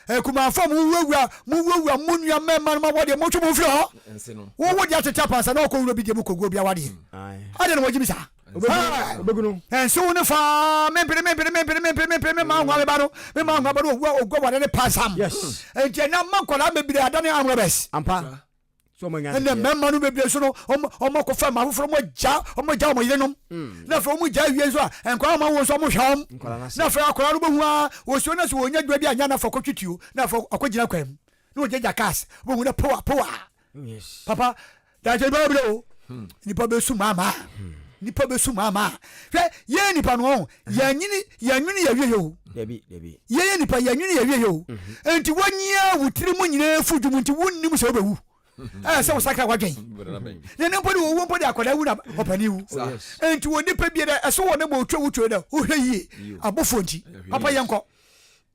C: Akumaafo a mowurawura mowurawura mo nua mmarima no awadeɛ motwe mo mfiri hɔ. Wowo deɛ atete apansa na ɔkɔ wura bi deɛ mu kɔgu obi awadeɛ. Adɛn na wɔgye mi saa? Nsew no faa mempene mempene mempene mempene mempene me ma nwa me ba no me ma nwa ba no owura ogu awadeɛ ne pansam. Nti ɛnna mma nkwadaa bebree adane armed robbers.
D: Ampa.
C: Ɛnna mmarima no bebree nso no, wɔn akɔfa mmaa foforɔ, wɔn agya wɔn agya wɔn yerenom. Hmm. Na afei wɔn gya awie nso a, nkwadaa wɔn awo nso wɔn hwɛ wɔn. Na afei akwadaa no bɛhu a, wɔsuo no so wɔnya adwuma bi anya na afɔ akɔtwi tuo, na afɔ akɔgyina kwan mu. Na wɔgyagya cars, wɔhu na powa powa. Papa, daakye nipa bɛbrɛ o. Hmm. Nipa bɛsu maamaa. Hmm. Nipa bɛsu maamaa. Hwɛ, yɛn nipa no ɔho, yɛnyini yɛnwene yɛwie yɛ o. Yɛyɛ nipa yɛnwene yɛwie yɛ o. Mhm. Nti wɔnyia wo tiri mu nyinaa fu dwom nti wonnim sɛ wobɛwu. Ɛyɛ sɛ wosakra wadwen. Na ne mpo de wɔwu mpo de akwadaa wu na ɔpani wu. Oh, nti wɔ nipa bi dɛ ɛso wɔ ne bɔ otwa wotwa dɛ wohwɛ yie abɔfoɔ nti. Papa yɛnkɔ.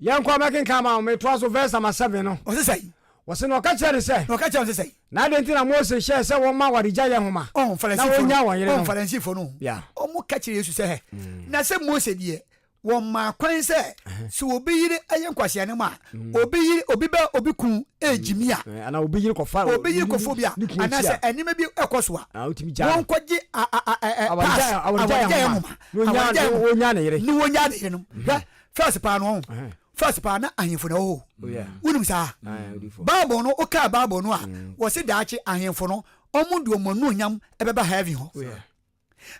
D: Yɛnkɔ mɛkenkan ma wo metoa so verse number 7 no.
C: Ɔse sɛn?
D: Wɔse na ɔka kyerɛɛ no sɛ.
C: Na ɔka kyerɛɛ no sɛ sɛn?
D: Na adɛn nti na Mose hyɛɛ sɛ wɔmma awaregyaeɛ nwoma na wɔnnyaa wɔn yerenom?
C: Ɔn Farisifo no,
D: Yeah.
C: wɔka kyerɛɛ Yesu sɛ, Hɛ, na sɛ Mose deɛ, wɔmaa kwan sɛ, sɛ obi yere yɛ nkwaseanem a, obi yere, obi bɛ, obi kun regyimi a,
D: Anaa obi yere kɔfa
C: obi yere kɔfa obi a,
D: ne kunu akyi
C: anaasɛ
D: a,
C: nneɛma bi kɔ so a,
D: ah, wotumi gyaa no.
C: wɔnkɔgye a, a, a, ɛ, ɛ, pass,
D: Awaregyaeɛ awaregyaeɛ
C: awaregyaeɛ
D: nwoma
C: nwoma,
D: na wɔnyaa
C: awaregyaeɛ nwoma,
D: wɔnyaa ne yere.
C: ne wɔnyaa ne yerenom. Hwɛ, first paa no, ɔho, First paa na ahemfo na ɛwɔ hɔ.
D: Oh,
C: Wonim saa? Bible no, wokaa Bible no a, mm. wɔse daakye ahemfo no, ɔmo de ɔmo anuonyam ɛbɛba heaven hɔ.
D: Oh,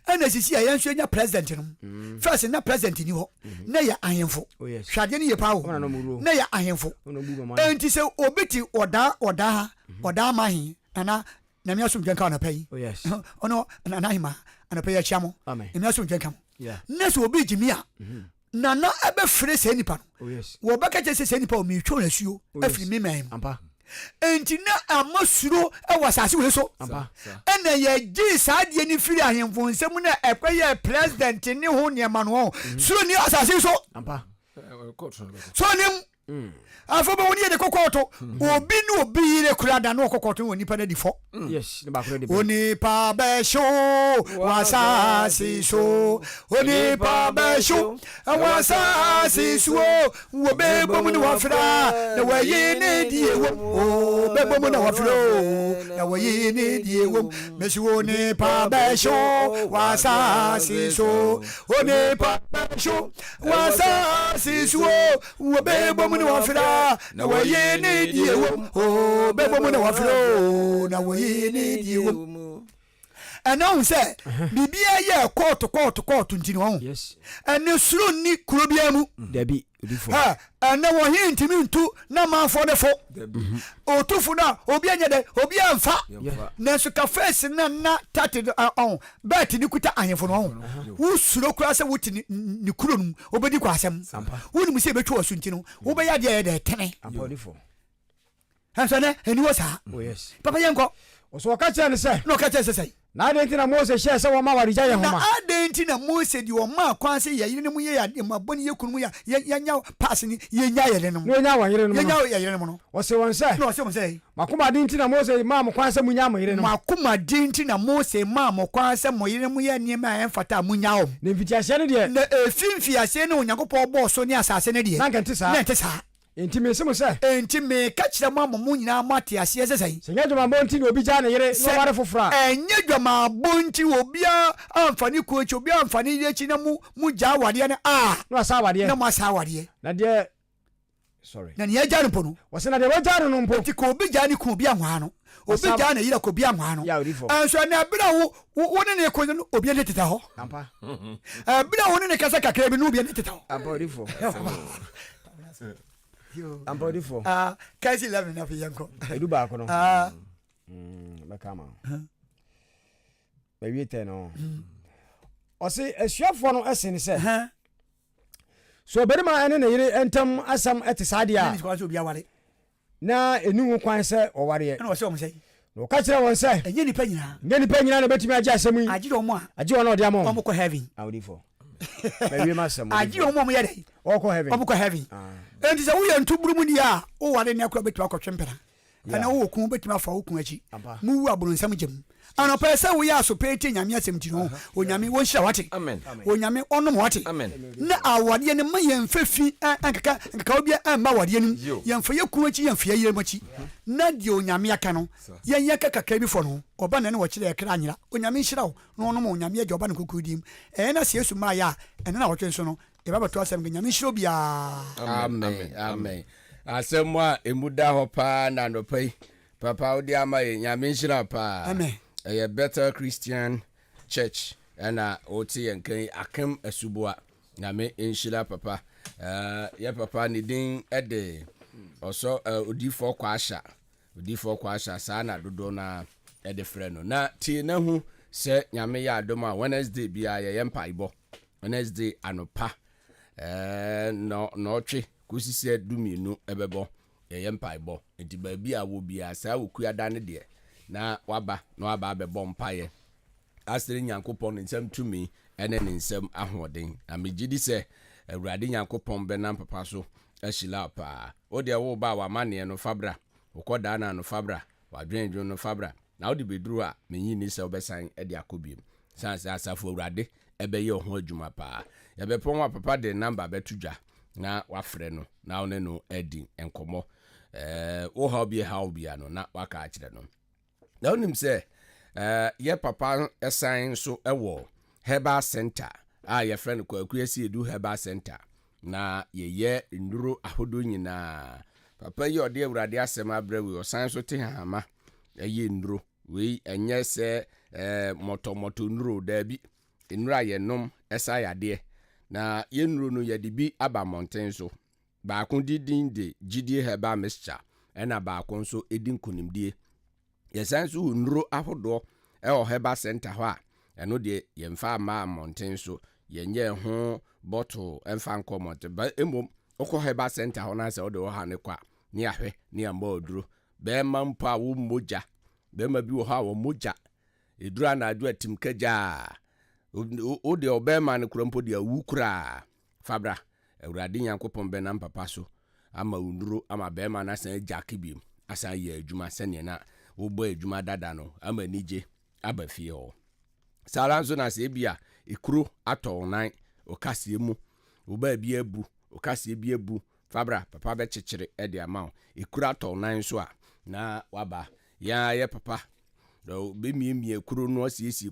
C: Ɛna sisi a yɛn nso yɛnya president no. Mm. First na president ni hɔ. Mm-hmm. Na yɛ ahemfo.
D: Oh,
C: Hwɛ adeɛ no yɛ paa o. Na yɛ ahemfo. Enti sɛ obi te ɔdaa ɔdaa ha, mm-hmm. ɔdaa ma he, nana nyame asomdwe nka anɔpa yi.
D: Oh,
C: Ɔno nana ahema anɔpa yi akyia mo. Nyame asomdwe nka mo. Na sɛ obi gyimi a, nana ɛbɛfrɛ saa nipa no. Wɔbɛka kyerɛ sɛ saa nipa wɔ metwa wɔn asuo afiri me man mu. Enti na ama suro wɔ asase wei so. Ɛna yɛgyee saa adeɛ no firi ahemfo nsam na ɛkɔyɛɛ president ne ho nneɛma no. Suro ni asase so. So nim afei bɛwo ne yɛde kɔ kɔɔto. Obi ne obi yere kura da na ɔkɔ kɔɔto wɔ nipa no adi fɔ. Onipa bɛhyew wɔ asase so, onipa bɛhyew wɔ asase so, wɔbɛbɔ mu na wɔafra na wɔayi ne deɛ wom. Wɔbɛbɔ mu na wɔafra o na wɔayi ne deɛ wom. Mesi onipa bɛhyew wɔ asase so, onipa bɛhyew wɔ asase so, wɔbɛbɔ mu na wɔafra na wɔayi ne deɛ wom. Wɔbɛbɔ mu na wɔafra o na wɔayi ne deɛ wom. Ɛna ɔhu sɛ biribiara yɛ kɔɔto kɔɔto kɔɔto nti no ɔhu ɛne soro nni kuro biara mu.
D: Dabi odifo.
C: Ɛnɛ wɔ he ntumi ntu na manfoɔ no fo. Ɔtufo no a obi anyɛ dɛ obi amfa. Nanso ka face na na tate ɔho bɛɛte ne kuta ahemfo no ɔho. Wosuro koraa sɛ wote ne kuro no mu wobɛdi kɔ asɛm. Wonim sɛ ɛbɛtwa wɔ so nti no wobɛyɛ adeɛ ɛyɛ dɛ tene. Nanso ɛnɛ, ɛnni hɔ saa.
D: Oh, yes.
C: Papa yɛnkɔ.
D: Ɔsɛ ɔka kyerɛɛ no sɛ.
C: Na ɔka kyerɛɛ sɛ sɛn?
D: Na adɛn nti na Mose hyɛɛ sɛ wɔmma awaregyaeɛ
C: Na
D: nhoma?
C: adɛn nti na Mose de ɔmaa kwan sɛ yɛn yerenom yɛ yɛn ade ma bɔne yɛ kununom yɛ yɛn yɛnya paase ne yɛnya yɛn yerenom?
D: Na ɔnyaa wɔn yerenom no.
C: Yɛnya yɛn yerenom no.
D: Ɔsee wɔn sɛ.
C: Na ɔsee wɔn sɛ.
D: Mo akoma den nti na Mose maa mo kwan sɛ monyaa mo yerenom.
C: Mo akoma den nti na Mose maa mo kwan sɛ mo yerenom yɛ nneɛma a ɛmfata a monyaa wɔn.
D: Na mfitiaseɛ no deɛ.
C: Na ɛfiri mfitiaseɛ no a Onyankopɔn bɔɔ soro ne asase no deɛ.
D: Na anka ɛnte saa.
C: Na ɛnte saa.
D: Enti mise mo sɛ.
C: Enti meka kyerɛ mo ama mo nyinaa moate aseɛ sɛ sɛn?
D: Sɛ ɛnyɛ adwamammɔ nti na obi gyaa ne yere na ɔware foforɔ a.
C: Sɛ ɛnyɛ adwamammɔ nti obiara amfa ne kunu akyi, obiara amfa ne yere akyi na mo mogyaa awadeɛ no a.
D: Na wasa awadeɛ.
C: Na moasa awadeɛ.
D: Na deɛ, sorry.
C: Na nea agyaa no mpo no.
D: Wɔse na deɛ wagyaa no no mpo.
C: Enti ka obi gyaa ne kunu, obi anwaa no. Obi gyaa ne yere ka obi anwaa no.
D: Yeah, odifoɔ.
C: Nso ɛnɛ ɛberɛ a wo, wo, wo ne ne ko no, obi ani tetɛ hɔ.
D: Ampa.
C: Ɛberɛ a wo ne ne kasa kakra bi no, obi ani tetɛ hɔ.
D: Ampa, odifoɔ. Ampa, odifoɔ.
C: Ah, Kɛse 11 na afei yɛnkɔ.
D: Edu baako no.
C: Ah.
D: Bɛka ama wo. Bɛwie tɛ no. Ɔse asuafoɔ no se ne sɛ. So ɔbarima ne ne yere ntam asɛm te saa deɛ a. Na ɛnni ho kwan sɛ wɔwareɛ.
C: Ɛna ɔsɛ wɔn sɛ.
D: Na ɔka kyerɛɛ wɔn sɛ.
C: Ɛnyɛ nnipa nyinaa.
D: Ɛnyɛ nnipa nyinaa na ɛbɛtumi agye asɛm yi.
C: Agye wɔn
D: a. Agye wɔn a ɔde ama wɔn.
C: Wɔn kɔ heaven.
D: Awudifo. Mawie m'asɛm.
C: Agye wɔn a wɔyɛ dɛ.
D: Wɔkɔ heaven.
C: Wɔn kɔ heaven. Enti sɛ woyɛ ntoburu mu ni a, woware nnɛ koraa wobɛtumi akɔtwe mpena. Ɛnna wowɔ kun wobɛtumi afa wo kun akyi. Mowu aboronsam gya mu. Anɔpa yi sɛ woyɛ aso pɛɛ tie Nyame asɛm nti no, Onyame wɔnhyira wate. Onyame ɔnom wate. Na awadeɛ no ma yɛmfa fi nkeka nkekawa bi mma awadeɛ no mu. Yɛmfa yɛ kun akyi, yɛmfa yɛ yere akyi. Na deɛ Onyame aka no, yɛn yɛka kakra bi fɔ no ho. Ɔba na ɛne wɔkyerɛ yɛ kra nyera. Onyame nhyira wo na ɔnom Onyame Agya Ɔba ne Kronkron din mu. Ɛyɛ na sɛ Yesu mmaeɛ a, ɛnɛ na wɔtwe nso no, Yɛba bɛto asɛm nka Nyame nhyira obiara.
E: Amen amen asɛm a emu da hɔ paa na anɔpa yi papa wode ama yɛ Nyame nhyira paa.
C: Amen.
E: Ɛyɛ Bethel Christian Church ɛna wote yɛn kan yi Akem Asuboa Nyame nhyira papa. Uh, yɛ papa ne din ɛde ɔsɔ uh, odifoɔ Kwaasha Odiyifoɔ Kwasha, saa na dodoɔ no ara de frɛ no. Na tie na hu sɛ Nyame yɛ adom a Wednesday biara yɛyɛ mpaebɔ. Wednesday anopa ɛɛ nɔɔtwe kɔsi sɛ dumienu ɛbɛbɔ yɛyɛ mpaebɔ. Nti baabi a wɔ biara saa Okuada no deɛ na waba na waba abɛbɔ mpaeɛ asrɛ Nyankopɔn ne nsam tumi ne ne nsam ahoɔden. Na megye di sɛ Awurade Nyankopɔn bɛnam papa so ahyira wo paa. Wo deɛ woreba a w'amanneɛ no fa bra, wo kɔdaanaa no fa bra, w'adwendwen no fa bra, na wode bɛduru hɔ a, mennye nni sɛ wobɛsan de akɔ bio. Ɛsiane sɛ Asafo Awurade bɛyɛ wo ho adwuma paa. Yɛbɛpɔn a papa de number bɛto dwa na woafrɛ no na wo ne no adi nkɔmmɔ. Ɛɛ, wo haw bi ɛhaw biara no na woaka akyerɛ no. Na wonim sɛ yɛ papa san nso wɔ herbal center a yɛfrɛ no Kwaku Asiedu Herbal Center na yɛyɛ nnuro ahodoɔ nyinaa. Papa yi a ɔde Awurade asɛm abrɛ wei ɔsan nso te hahama ɛyɛ nnuro. Wei ɛnyɛ sɛ mɔtɔmɔtɔ nnuro daabi. Nnuro a yɛnom ɛsa yadeɛ. Na yɛn nnuro no yɛde bi aba mmɔnten so. Baako di din de Gyidie Herbal Mixture ɛna baako nso di Nkonimdie. Yɛsan nso wɔ nnuro ahodoɔ wɔ Herbal Centre hɔ a ɛno deɛ yɛmfa mmaa mmɔnten so. Yɛnyɛɛ ho bottle mfa nkɔ mmɔnten. Ba mmom wokɔ herbal center hɔ na sɛ wode wo ha no kɔ a, ne yɛahwɛ ne yɛmmɔ aduro. Bɛrima mpo a wommɔ gya, bɛrima bi wɔ hɔ a wɔmmɔ gya. Ɛduru anadwo a tim ka gyaa. Wo deɛ ɔbɛrima no kora mpo deɛ awu koraa. Fa bra. Awurade Nyankopɔn bɛnam papa so ama wo nnuro ama bɛrima no asan agyake biom, asan ayɛ adwuma sɛdeɛ na wobɔ adwuma dada no ama anigye aba fie hɔ. Saa ara nso na sɛ ebia ekuro atɔ wo nan, wo kaseɛ mu, wo baabi abu, wo kaseɛ bi abu, fa bra, papa bɛkyekyere de ama wo. Ekuro atɔ wo nan nso a, na waba. Yɛn ara yɛ papa, bɛmiamia kuro no, asiesie